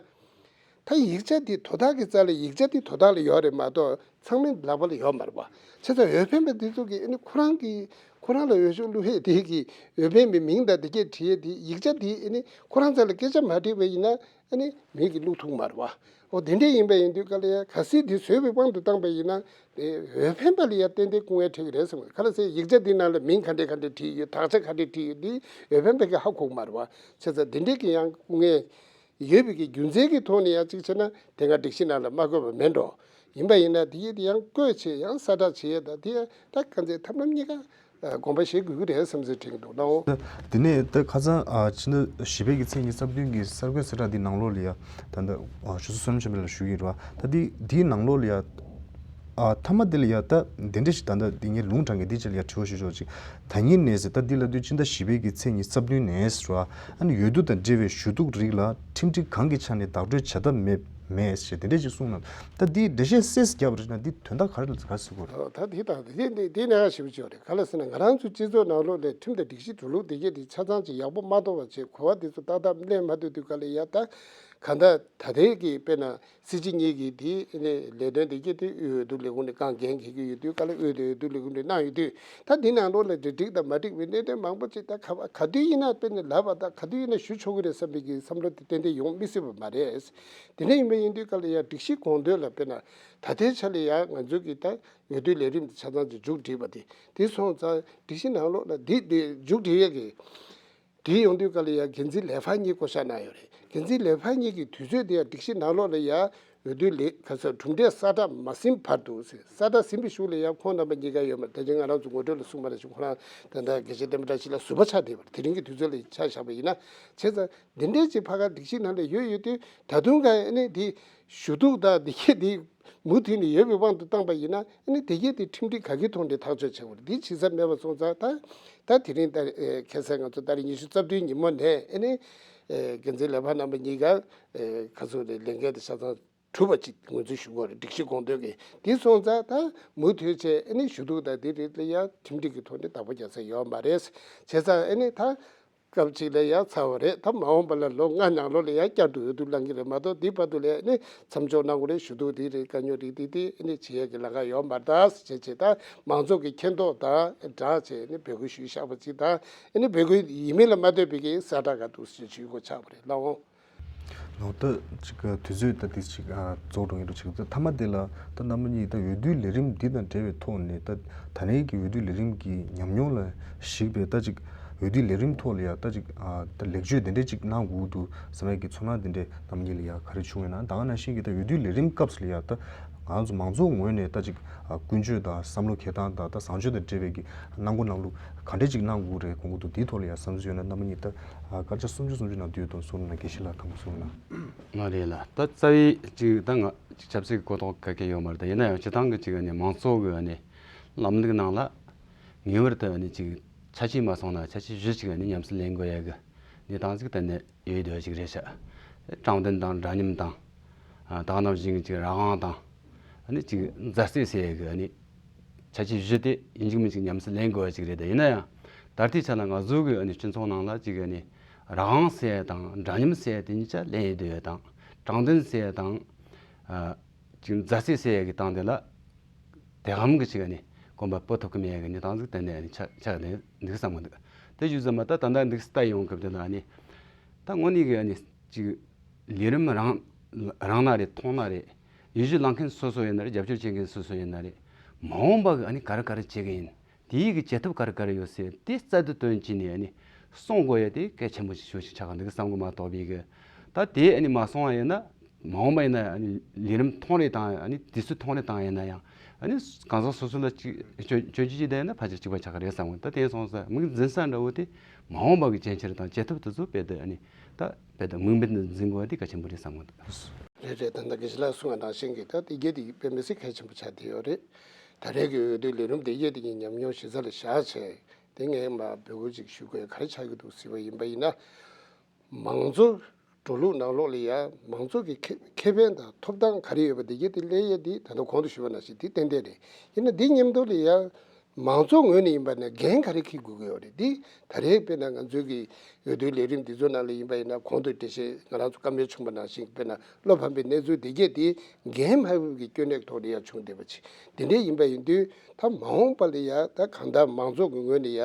ད་ཡིག་ཆ་འདི་དོ་བདག་གི་རྩ་ལ་ཡིག་ཆ་འདི་དོ་བདག་ལ་ཡོད་རེད་མ་གཏོགས་ཚང་མའི་ལག་པ་ལ་ཡོད་མ་རེད་པ། བྱས་ཙང་འོས་འཕེན་པ་འདི་ཚོ་གིས་ཨ་ནི་ཁོ་རང་གི་ཁོ་རང་ལ་འོས་ཤོག་བླུག་ཡས་དེ་གི་འོས་འཕེན་པའི་མིང་དང་དེ་གས་བྲིས་ཡས་དེ་ཡིག་ཆ་འདི་ཨ་ནི་ཁོ་རང་རྩ་ལ་སྐད་ཆ་མ་དྲིས་པ་ཡིན་ན། ཨ་ནི་མི་གིས་བླུག་ཐུབ་མ་རེད་བ། འོ་དེ་འདྲས་ཡིན་པ་ཡིན་དུས་སྐབས་ལ་ཡ་གལ་སྲིད་དེ་བཟོས་པའི་དབང་དུ་བཏང་པ་ཡིན་ན། དེ་འོས་འཕེན་པ་ལ་ཡ་ཏན་ཏན་སྐུ་ངལ་འཕྲད་ཀྱི་རེད་བསམ་གི། ག་རེ་ཟེར་ཡིག་ཆ་འདི་ནང་ལ་མིང་ག་འདྲས་ག་འདྲས་བྲིས་ཡོད། དག་ཆ་ག་འདྲས་བྲིས་ཡོད། འདི་འོས་འཕེན་པ་གིས་ཧ་གོ་གི་མ་རེད་བ། བྱས་ཙང་དེ་འདྲས་ཀྱི་ཡང་སྐུ་ངལ་ཡོད་པའི་གི་རྒྱུ་མཚན་གྱི་ཐོག་ནས་ཡང་གཅིག་བྱས་ན་དེ་སྔ་སྒྲིག་གཞི་ནང་ལ་མ་བཀོད་པ་མེད་འགྲོ། ཡིན་པ་ཡིན་ན་དེ་ཡིན་དེ་ཡང་བཀོད་བྱས་ཡང་གསལ་བསྒྲགས་བྱེད་ཡས་དང་དེ་ཡང་ད་ག་ཚད་ཐབས་ལམ་གཉིས་ཀ་དགོངས་པ་བཞེས་དགོས་ཀྱི་རེད་བསམ་ཚུལ་དྲན་གྱི་འདུག་ལགས་འོང་། དེ་ནས་ད་ཁ་སང་ཕྱི་ཟླ་བཞི་པའི་གི་ཚེས་ཉི་ཤུ་རྩ་བདུན་གྱི་གསར་འགོད་གསལ་བསྒྲགས་འདི་ནང་ལོགས་ལ་ཡ་ད་ལྟ་ཞུ་སོ་བསོད་ནམས་ཆེན་པོ་ལགས་ཞུ་གི་རེད་བ། ད་འདི་འདིའི་ནང་ལོགས་ལ་ཡ་ཨ་མཐའ་མ་འདི་ལ་ཡ་ད་འདི་འདྲ་ཞིག་ད་ལྟ་འདི་ངས་ལུང་དྲངས་གི་འདི་ཅིག་ལ་ཡ་དྲི་བ་ཞུ་ཆོག་ཅིག་ད་ཉིན་ནས་ཟེར་ད་འདི་ལབ་དུས་ཕྱི་ཟླ་བཞི་པའི་གི་ཚེས་ཉི་ཤུ་རྩ་བདུན་ནས་ཟེར་བ། ཨ་ནི་འོས་བསྡུ་དང་འབྲེལ་བའི་ཞུ་གཏུག་རིགས་ལ་ཁྲིམས་སྒྲིག་གང་གི་ཆ་ནས་བདག་སྤྲོད་བྱ་ཐབས་མེད་མེད་ཞེས་དེ་འདྲ་ཞིག་གསུངས་གནང་། ད་འདི་འགྲེལ་བཤད་སེ་སེ་བརྒྱབ་པ་རེད་ན་འདི་དོན་དག་ག་རེ་ལ་ག་རེ་ཟེར་དགོས་རེད། ད་ད་འདི་དང་འདི་འདི་འདི་གནད་འགག་ཞེ་པོ་ཅིག་ཡོད་རེད། ག་རེ་ཟེར་ན་ང་རང་ཚོ་སྤྱི་ཚོགས་ནང་ལོགས་ལ་ཁྲིམས་དང་སྒྲིག་གཞི་འགྲོ་ལུགས་དེ་གས་དེ་ཆ་ཚང་ཅིག་ཡག་པོ་མ་རྟོགས་པ་བྱས་གོ་བ་དེ་ཚོ་ཏག་ཏག་ལེན་མ་ཐུབ་དུས་སྐབས་ལ་ཡ་ད་གང་ལྟར་ད་ལྟའི་གི་དཔེར་ན། སྲིད་སྤྱི་གཉིས་ཀྱིས་དེ་ནས་ལས་དོན་དེ་གྱད་དེ་དབུས་འོས་བསྡུ་ལས་ཁུངས་ནས་རྐང་འགན་འཁྱེར་གྱི་ཡོད་དུས་ག་ལ་དབུས་འོས་བསྡུ་ལས་ཁུངས་ནས་གནང་ཡོད་དུས་ད་འདི་ནང་ལོགས་ལ་འགྲིག་འགྲིག་དང་མ་འགྲིག་པའི་གནད་དོན་མང་པོ་ཅིག་ད་ག་བ་ག་དུས་ཡིན་ན་དཔེར་ན་ལབ་པ་དང་ག་དུས་ཡིན་ན་ཞུ་ཆོག་གི་རེད་བསམ་པའི་གི་བསམ་བློ་དེ་ཏན་ཏན་ཡོང་མི་སྲིད་པ་མ་རེད། དེ་འདྲ་ཡིན་པ་ཡིན་དུས་ག་ལ་ཡ་སྒྲིག་གཞི་དགོངས་དོན་ལ་དཔེར་ན་ད་ལྟའི་ཆ་ལ་ཡ་ང་ཚོའི་གི་ད་འོས་བསྡུ་ལས་རིམ་དེ་ཆ་ཚང་ཅིག་མཇུག་བསྒྲིལ་བ་དེ་དེ་སོང་ཙང་སྒྲིག་གཞི་ནང་ལོགས་ལ་འདི་འདི་མཇུག་བསྒྲིལ་ཡས་གི་དེ་ཡོང་དུས་སྐབས་ལ་ཡ་འགན་འཛིན་ལས་འཕར་གཉིས་བསྐོ་བཞག་གནང་ཡོད་རེད། འགན་འཛིན་ལས་འཕར་གཉིས་ཀྱི་དུས་ཚོད་དེ་ཡང་སྒྲིག་གཞི་ནང་ལོགས་ལ་ཡ་ འོས་བསྡུ་ལས་ཁ་སང་གྲུབ་འབྲས་གསལ་བསྒྲགས་མ་ཟིན་བར་དུ་ཟེར། གསལ་བསྒྲགས་ཟིན་པའི་གཞུག་ལ་ཡང་ཁོང་རྣམ་པ་གཉིས་ཀ་ཡོད་མ་རེད། ད་ཅི་ང་རང་ཚོ་ངོ་སྤྲོད་ལ་གསུངས་པ་ནང་བཞིན་ཁོ་རང་ད་ལྟ་དགེ་བཤེས་བསྟན་པ་བཀྲ་ཤིས་ལགས་ཟུར་པ་ཆགས་བསྡད་པ་རེད། དེ་རིང་གི་དུས་ཚོད་ལ་ཆ་བཞག་པ་ཡིན་ན། བྱས་ཙང་འདི་འདྲའི་ཅིག་ཕ་ག་སྒྲིག་གཞི་ནང་ལ་ཡོད་ཡོད་དུས། ད་དུང་ག་ཨ་ནི་འདི་ཞུ་གཏུག་དང་འདི་གས་འདི་མུ་མཐུད་ནས་ཡོད་པའི་དབང་དུ་བཏང་པ་ཡིན་ན། ཨ་ནི་དེ་གས་དེ་ཁྲིམས་སྒྲིག་ག་གི་ཐོག་ནས་ཐག་གཅོད་བྱེད་དགོས་རེད། འདི་བྱེད་ས་མེད་པ་སོང་ཙང་། ད་ད་དེ་རིང་ད་ཨེ་ཁ་སང་ང་ཚོ་ཏ་རིག་ཉི་ཤུ་རྩ་བདུན་ཉིན་མོ་ནས་ཨ་ནི་ཨེ་འགན་འཛིན་ལས་འཕར་རྣམ་པ་གཉིས་ཀ་ཨེ་ཁ་སང་ནས་ལས་འགན་དེ་ཆ་ཚང་གྲུབ་པ་ཅིག་ངོས་འཛིན་ཞུ་དགོས་རེད། སྒྲིག་གཞི་དགོངས་དོན་གྱི་དེ་སོང་ཙང་། ད་མུ་མཐུད་བྱས་ཨ་ནི་ཞུ་གཏུག་དང་དེ་རིགས་ལ་ཡང་ཁྲིམས་སྒྲིག་གི་ཐོག་ནས་བདག་པོ་རྒྱག་ས་ཡོད་མ་རེད། བྱས་ཙང་ཨ་ནི་ད་སྐབས་གཅིག་ལ་ཡང་ཚར་བ་རེད། ད་མ་འོངས་པ་ལ་ལོ་ལྔ་ནང་ལོགས་ལ་ཡང་བསྐྱར་དུ་འོས་བསྡུ་གནང་གི་རེད་མ་གཏོགས། དེའི་བར་དུ་ལ་ཨ་ནི་མཚམས་འཇོག་གནང་དགོས་རེད། ཞུ་གཏུག་དེ་རིགས་དཀའ་རྙོག་རིགས་དེ་དེ་ཨ་ནི་བྱེད་ཡས་ཀྱི་ལམ་ཁ་ཡོད་མ་རེད། ད་བྱས་བྱས་ད་མང་ཚོགས་ཀྱི་མཁྱེན་རྟོགས་དང་སྦྲགས་བྱས་ཨ་ནི་འབོད་སྐུལ་ཞུས་བཞག་པ་ཅིག་དང་། ཨ་ནི་འབོད་སྐུལ་ཡིན་མིན་ལ་མ་ལྟོས་པའི་གི་གསལ་བསྒྲགས་ག་འདུག་ཞུས་དགོས་ཆགས་པ་རེད། ལགས་འོང་། ལོ། ད་ཅིག་དུས་ཚོད་ད་དེ་ཅིག་ཨ་རྫོགས་འགྲོ་ཡིན་འགྲོ་ཅིག་ད་མཐའ་མ་དེ་ལ་ད་རྣམ་པ་གཉིས་ད་འོས་བསྡུའི་ལས་རིམ་འདི་དང་འབྲེལ་བའི་ཐོག་ནས། ད་ད་རེས་ཀྱི་འོས་བསྡུའི་ལས་རིམ་གྱི་ཉམས་མྱོང་ལ་གཞིགས་པའི་ད་ཅིག་འོས་བསྡུའི་ལས་རིམ་ཐོག་ལ་ཡ་ད་ཅིག་ཨ་ད་ལེགས་བཅོས་དེ་འདྲས་ཅིག་གནང་དགོས་འདུག་བསམ་ཡས་ཀྱི་ཚོར་སྣང་དེ་འདྲས་རྣམ་པ་གཉིས་ལ་ཡ་ག་རེ་བྱུང་ཡོད་ན། ད་ག་ནང་བཞིན་གྱི་ད་འོས་བསྡུའི་ལས་རིམ་སྐབས་སུ་ལ་ཡ་ད་ང་ཚོ་མང་ཚོགས་ངོས་ནས་ད་ཅིག་ཨ་ཀུན་སྤྱོད་དང་བསམ་བློ་འཁྱེར་སྟངས་དང་ད་བཟང་སྤྱོད་དང་འབྲེལ་བའི་གི་གནང་སྒོ་གནང་ལུགས་ག་འདྲས་ཅིག་གནང་དགོས་རེད་དགོངས་ཀྱི་འདུག་དེའི་ཐོག་ལ་ཡང་བསམ་ཚུལ་ཡོད་ན། རྣམ་པ་གཉིས་ད་ཨ་སྐར་ཆ་སུམ་ཅུ་སུམ་ཅུ་ནང་བསྡུས་དང་གསུང་རོགས་གནང་། དགེ་བཤེས་ལགས་དང་གསུང་རོགས་གནང་། ང་རེད་ལ། ད་རྩ་བའི་ཅིག་ད་ང་ཅིག་ཆབ་སྲིད་ཀྱི་གོ་རྟོགས་ག་གེ་ཡོད་མ་རེད། ད་ཡིན་ན་ཡང་སྤྱི་བཏང་གི་ཅིག་ཨ་ནི་མང་ཚོགས་ཀྱི་ཨ་ནི་ལམ་ལུགས་ནང་ལ་ངེས་པར་དུ་ཨ་ནི་ཅིག་ཆ་ཤས་མ་སོང་ན་ཆ་ཤས་བཞི་ཅིག་ཨ་ནི་ཉམས་སུ་ལེན་དགོས་ཡ་གི་གནས་སྟངས་ཅིག་ད་ནི་ཡོད་དོ་ཅིག་རེད་ཤག་དྲང་བདེན་དང་འདྲ་མཉམ་དང་། ཨ་ད་ག་ནང་བཞིན་གྱི་རང་དབང་དང་། ཨ་ནི་ཅིག་མཛའ་བརྩེ་ཟེར་ཡ་གི་ཨ་ནི་ཆ་ཤས་བཞི་དེ་ཡིན་གཅིག་མིན་གཅིག་ཉམས་སུ་ལེན་དགོས་པ་ཅིག་རེད། དེ་ཡིན་ན་ཡང་ད་ལྟའི་ཆ་ལ་ང་ཚོ་གི་ཨ་ནི་སྤྱི་ཚོགས་ནང་ལ་ཅིག་ཨ་ནི་རང་དབང་ཟེར་ཡ་དང་འདྲ་མཉམ་ཟེར་ཡ་དེ་གཉིས་ཆ་ལེན་ཡོད་དོ་ཡ་དང་། དྲང་བདེན་ཟེར་ཡ་དང་། ཨ་ཅིག་མཛའ་བརྩེ་ཟེར་ཡ་གི་སྟེང་དེ་ལ་དེ་གམ་གི་ཅིག་ཨ་ནི་གོམ་པ་སྤོ་ཐུབ་ཀྱི་མེད་ཡ་གི་གནས་སྟངས་ཅིག་ད་ནི་ཨ་ནི་ཆགས་ཆགས་ནས་འདུག་བསམ་གི་འདུག་དེ་བཞིན་ཟེར་མ་ད་ད་ལྟ་འདུག་ལྟ་ཡོང་སྐབས་དེ་ལ་ཨ་ནི། ད་དངོས་གནས་ཀྱི་ཨ་ནི་ཅིག་ལས་རིམ་རང་རང་ན་རེད། མཐོང་ན་རེད། གཞི་བཞག་མཁན་སོ་སོ་ཡིན་ན་རེད། རྒྱབ་སྐྱོར་བྱེད་མཁན་སོ་སོ་ཡིན་ན་རེད། མ་འོངས་པ་གི་ཨ་ནི་ག་རེ་ག་རེ་བྱེད་ཀྱི་ཡིན། དེའི་གི་བྱེད་ཐབས་ག་རེ་ག་རེ་ཡོད་ཟེར་དེ་རྩལ་དུ་བཏོན་བྱས་ནས་ཨ་ནི་སྲུང་དགོས་ཡ་དེ་གལ་ཆེན་པོ་ཞིག་ཤོས་ཤིག་ཆགས་ཀྱི་འདུག་བསམ་གི་མ་གཏོགས་པའི་གི། ད་དེ་ཨ་ནི་མ་སོང་བ་ཡིན་ན། མ་འོངས་པ་ཡིན་ན་ཨ་ནི་ལས་རིམ་མཐོང་རེ་བཏང་། ཨ་ནི་དུས་ཚོད་མཐོང་རེ་བཏང་ཡིན་ན་ཡང་། ཨ་ནི་གང་ཟག་སོ་སོ་ལ་ཅིག་སྤྱོད་སྤྱོད་རྒྱུ་ཅིག་བསྡད་ན་ཕལ་ཆེར་གཅིག་པ་ཆགས་ཀྱི་རེད་བསམ་གི། ད་དེ་སོང་ཙང་མིག་འཛིན་ས་འདྲ་བོ་དེ་མ་འོངས་པ་གི་ཅན་ཕྱིར་དང་བྱེད་ཐབས་དེ་ཚོ་དཔེ་དེ་ཨ་ནི་ད་དཔེ་དེ་དམིགས་འབེན་དུ་འཛིན་དགོས་པ་དེ་གལ་ཆེན་པོ་རེད་བསམ་གི་འདུག་རེད་རེད། ད་ལྟ་དགེ་བཤེས་ལགས་གསུངས་པ་ནང་བཞིན་གྱི་ད་དེ་གས་དེ་དཔེ་མི་སྲིད་གལ་ཆེན་པོ་ཆགས་བསྡད་ཡོད་རེད། ད་རེས་ཀྱི་འོས་བསྡུའི་ལས་རིམ་དེ་གས་དེ་གི་ཉམས་མྱོང་གཞི་རྩ་ལ་བཞག་བྱས། དེ་ངས་མ་འབོད་སྐུལ་ཅིག་ཞུ་དགོས་ག་རེ་ཆགས་ཀྱི་འདུག་ཟེར་བ་ཡིན་པ་ཡིན་ན། མང་གཙོ་འགྲོ་ལུགས་ནང་ལོགས་ལ་ཡ་མང་གཙོ་གི་ཁེ་ཁེ་ཕན་དང་ཐོབ་ཐང་ག་རེ་ཡོད་པ་དེ་གས་དེ་ལེན་ཡ་དེ་ད་ལྟ་གོང་དུ་ཞུས་པ་ནང་བཞིན་དེ་ཏན་ཏན་རེད། ཡིན་ན་དེ་མཉམ་དུ་ལ་ཡ་མང་གཙོ་ངོས་ནས་ཡིན་པ་ན་འགན་ག་རེ་འཁྱེར་དགོས་ཀྱི་ཡོད་རེད། དེ་ད་རེས་དཔེར་ན་ང་ཚོའི་གི་འོས་བསྡུའི་ལས་རིམ་འདི་ཚོ་ནང་ལ་ཡིན་པ་ཡིན་ན། གོང་དུ་འགྲེལ་བཤད་ང་རང་ཚོ་བཀའ་མོལ་བྱུང་པ་ནང་བཞིན་དཔེར་ན་བློ་ཕམ་པའི་གནས་ཚུལ་དེ་གས་དེ་འགན་མ་འཁྱེར་བའི་གི་སྐྱོན་གནད་ཐོག་ལ་ཡ་བྱུང་བསྡད་པ་ཅིག་དེ་འདྲས་ཡིན་པ་ཡིན་དུས། ད་མ་འོངས་པ་ལ་ཡ་ད་གང་ལྟར་མང་ཚོགས་ཀྱི་ངོས་ནས་ཡ་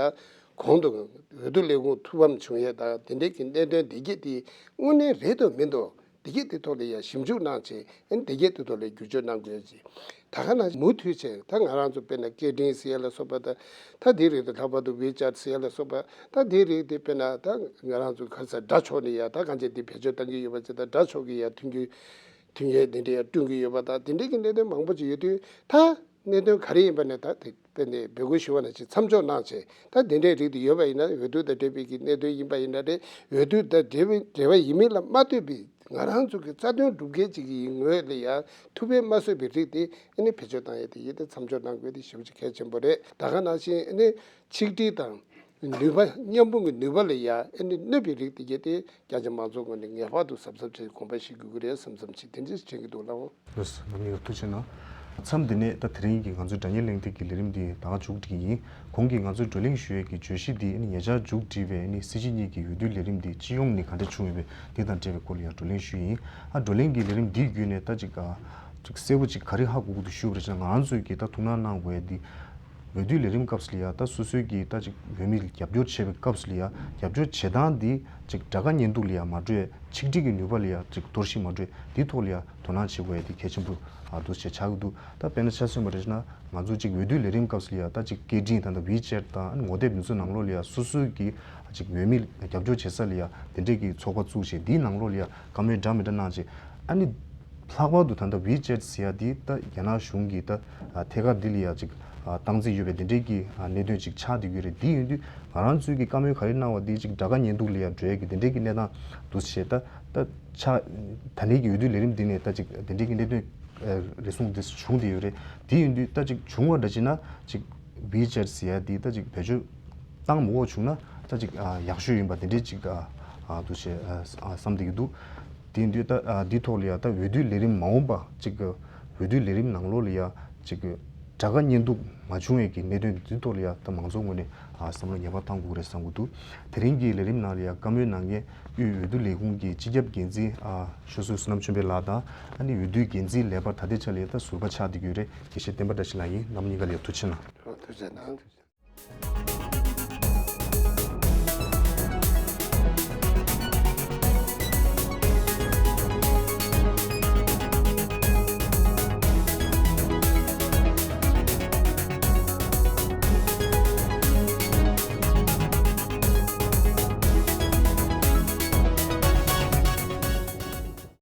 གོང་དུ་འོས་བསྡུ་ལས་ཁུངས་ཐུགས་ཕམ་བྱུང་ཡས་དང་དེ་འདྲའི་གི་གནད་དོན་འདི་གས་དེ་དངོས་གནས་རེད་དོ་མིན་དོ། འདི་གས་དེ་ཐོག་ལ་ཡ་ཞིབ་འཇུག་གནང་བྱས། ཨ་ནི་འདི་གས་དེ་ཐོག་ལ་བསྒྱུར་བཅོས་གནང་དགོས་ཀྱི། ད་ག་ནང་བཞིན་མུ་མཐུད་བྱས་ད་ང་རང་ཚོ་དཔེར་ན་སྐད་འཕྲིན་ཟེར་ཡ་ལ་སོགས་པ་དང་། ད་དེ་རིགས་དེ་ལྷག་པར་དུ་ཝེ་ཅེཊ་ཟེར་ཡ་ལ་སོགས་པ། ད་དེ་རིགས་དེ་དཔེར་ན་ད་ང་རང་ཚོ་ག་རེ་ཟེར། དགྲ་ཕྱོགས་ནས་ཡ་ད་གང་ཅི་དེ་བེད་སྤྱོད་གཏང་གི་ཡོད་པ་ཅིག་དང་། དགྲ་ཕྱོགས་ཀྱི་ཡ་མཐུན་འགྱུར་མཐུན་རྐྱེན་དེ་འདྲ་ཡ་བསྐྲུན་གྱི་ཡོད་པ་དང་། དེ་འདྲའི་གི་གནད་དོན་མང་པོ་ཅིག་ཡོད་དུས། ད་གནད་དོན་ག་རེ་ཡིན་པ་ནས་ད་དེ་དཔེ་ནས་འབོད་སྐུལ་ཞུ་བ་ནང་བཞིན་མཚམས་འཇོག་གནང་བྱས། ད་དེ་འདྲའི་རིགས་དེ་ཡོད་པ་ཡིན་ན། འོས་བསྡུ་དང་འབྲེལ་བའི་གི་གནད་དོན་ཡིན་པ་ཡིན་ན་རེད། འོས་བསྡུ་དང་འབྲེལ་བའི་འབྲེལ་བ་ཡིན་མིན་ལ་མ་ལྟོས་པའི་ང་རང་ཚོ་གི་རྩ་དོན་སྒྲུབ་མཁན་ཅིག་གི་ངོས་ལ་ཡ་ཐུགས་ཕན་མ་གསོས་པའི་རིགས་དེ་ཨ་ནི་བེད་སྤྱོད་གཏང་ཡས་དེ་ཡིན་ཏེ་མཚམས་འཇོག་གནང་དགོས་དེ་ཞེ་པོ་ཅིག་གལ་ཆེན་པོ་རེད། ད་ག་ནང་བཞིན་ཨ་ནི་ཆིག་སྒྲིལ་དང་ནུས་པ། མཉམ་སྤུངས་ཀྱི་ནུས་པ་ལ་ཡ་ཨ་ནི་གནོད་པའི་རིགས་དེ་གས་དེ་རྒྱ་ཆེ་མང་ཚོགས་ངོས་ནས་ངེས་པར་དུ་གཟབ་གཟབ་བྱས་དགོངས་པ་བཞེས་དགོས་ཀྱི་རེད་བསམ་བསམ་ཅིག་དེ་འདྲ་ཞིག་དྲན་གྱི་འདུག་ལགས། ལགས་སོ། རྣམ་གཉིས་ལ་ཐུགས་རྗེ་གནང་། མཚམས་འདི་ནས་ད་དེ་རིང་གི་ང་ཚོའི་སྒྲ་སྙན་གླེང་སྟེགས་ཀྱི་ལས་རིམ་འདི་ད་ག་མཇུག་སྒྲིལ་གྱི་ཡིན། གོང་གི་ང་ཚོས་བགྲོ་གླེང་ཞུ་ཡས་ཀྱི་བརྗོད་གཞི་འདི་ཨ་ནི་ཉེ་ཆར་མཇུག་སྒྲིལ་བའི་ཨ་ནི་སྲིད་སྤྱི་གཉིས་ཀྱི་འོས་བསྡུའི་ལས་རིམ་འདི་སྤྱི་ཡོངས་ནས་ག་འདྲ་བྱུང་ཡོད་པའི་འདི་དང་འབྲེལ་བའི་སྐོར་ལ་ཡང་བགྲོ་གླེང་ཞུས་ཡིན། ཨ་བགྲོ་གླེང་གི་ལས་རིམ་འདིའི་བརྒྱུད་ནས་ད་ཅིག་ཨ་ཅིག་གསལ་པོ་ཅིག་ག་རེ་ཧ་གོ་གི་འདུག་ཞུས་པ་རེད་ཅེ་ན། ང་ཚོས་ཀྱིས་ད་ཐུགས་སྣང་གནང་དགོས་ཡས་འདི། འོས་བསྡུའི་ལས་རིམ་སྐབས་སུ་ལ་ཡ་ད་སོ་སོའི་གི་ད་ཅིག་འོས་མི་རྒྱབ་སྐྱོར་བྱེད་པའི་སྐབས་སུ་ལ་ཡ་རྒྱབ་སྐྱོར་བྱེད་སྟངས་འདི་ཅིག་དགྲ་དགའ་གཉེན་སྡུག་ལ་ཡ་མ་འགྲོ་ཡ། ཆིག་སྒྲིལ་གྱི་ནུས་པ་ལ་ཡ་ཅིག་འདོར་ཞིག་མ་འགྲོ་ཡ། འདིའི་ཐོག་ལ་ཡ་དོ་སྣང་བྱེད་དགོས་ཡ་འདི་གལ་ཆེན་པོ་ཨ་འདུག་ཅེས་ཆགས་ཀྱི་འདུག་ད་དཔེར་ན་ཆ་མཚོན་པ་རེད་ཅེ་ན། ང་ཚོ་ཅིག་འོས་བསྡུའི་ལས་རིམ་སྐབས་སུ་ལ་ཡ་ད་ཅིག་སྐད་འཕྲིན་དང་ད་ཝི་ཅེཊ་དང་ཨ་ནི་ངོ་དེབ་འདི་ཚོའི་ནང་ལོགས་ལ་ཡ་སོ་སོའི་གི་ཅིག་འོས་མི་རྒྱབ་སྐྱོར་བྱེད་ས་ལ་ཡ་དེ་འདྲས་ཀྱི་ཚོགས་པ་བཙུགས་བྱས། འདིའི་ནང་ལོགས་ལ་ཡ་བཀའ་མོལ་འདྲ་མི་འདྲ་གནང་བྱས། ཨ་ནི་ ལྷག་པར་དུ་ད་ལྟ་ཝི་ཅེཊ་ཟེར་ཡ་འདི་ད་རྒྱ་ནག་གཞུང་གིས་ད་ཐད་ཀར་འདི་ལ་ཡ་ཅིག་སྟངས་འཛིན་ཡོད་པའི་འདི་འདྲའི་གི་གནད་དོན་ཅིག་ཆགས་བསྡད་ཀྱི་ཡོད་རེད། འདི་ཡིན་དུས་ང་རང་ཚོའི་གི་བཀའ་མོལ་ག་རེ་གནང་བ་འདི་ཅིག་དགྲ་དགའ་གཉེན་སྡུག་ལ་ཡ་འགྲོ་ཡ་གི་འདི་འདྲའི་གི་གནས་སྟངས་འདུག་ཟེར་ད་ད་ཆགས་ད་ལན་གི་འོས་བསྡུ་ལས་རིམ་འདི་ནས་ད་ཅིག་འདི་འདྲའི་གི་གནད་དོན་རེ་ཟུང་འདི་བྱུང་བསྡད་ཡོད་རེད། འདི་ཡིན་དུས་ད་ཅིག་བྱུང་བ་འདྲ་ཅིག་ན་ཅིག་ཝི་ཅེཊ་ཟེར་ཡ་འདི་ད་ཅིག་བེད་སྤྱོད་བཏང་མ་དགོས་བྱུང་ན་ད་ཅིག་ཡག་ཤོས་ཡིན་པ་འདི་འདྲའི་ཅིག་འདུག་ཟེར་བསམ་བསྡད་ཀྱི་འདུག་དེ་ཡིན་དུས་ད་འདི་ཐོག་ལ་ཡ་ད་འོས་བསྡུའི་ལས་རིམ་མ་འོངས་པ་ཅིག་འོས་བསྡུའི་ལས་རིམ་ནང་ལོགས་ལ་ཡ་ཅིག་དགྲ་དགའ་གཉེན་སྡུག་མ་བྱུང་བའི་གི་གནད་དོན་འདི་ཐོག་ལ་ཡ་ད་མང་ཚོགས་ངོས་ནས་བསམ་བློ་ངེས་པར་བཏང་དགོས་རེད་བསམ་གྱི་འདུག་དེ་རིང་གི་ལས་རིམ་ནང་ལ་ཡ་བཀའ་མོལ་གནང་མཁན་དབུས་འོས་བསྡུ་ལས་ཁུངས་ཀྱི་སྤྱི་ཁྱབ་འགན་འཛིན་ཨ་ཤོད་སྲོལ་བསོད་ནམས་ཆོས་འཕེལ་ལགས་དང་ཨ་ནི་འོས་བསྡུའི་འགན་འཛིན་ལས་འཕར་ད་ལྟའི་ཆ་ལ་ཡ་ད་ཟུར་པ་ཆགས་བསྡད་ཀྱི་ཡོད་རེད། དགེ་བཤེས་བསྟན་པ་བཀྲ་ཤིས་ལགས་ཡིན། རྣམ་གཉིས་ཀ་ལ་ཡ་ཐུགས་རྗེ་གནང་། ཐུགས་རྗེ་གནང་།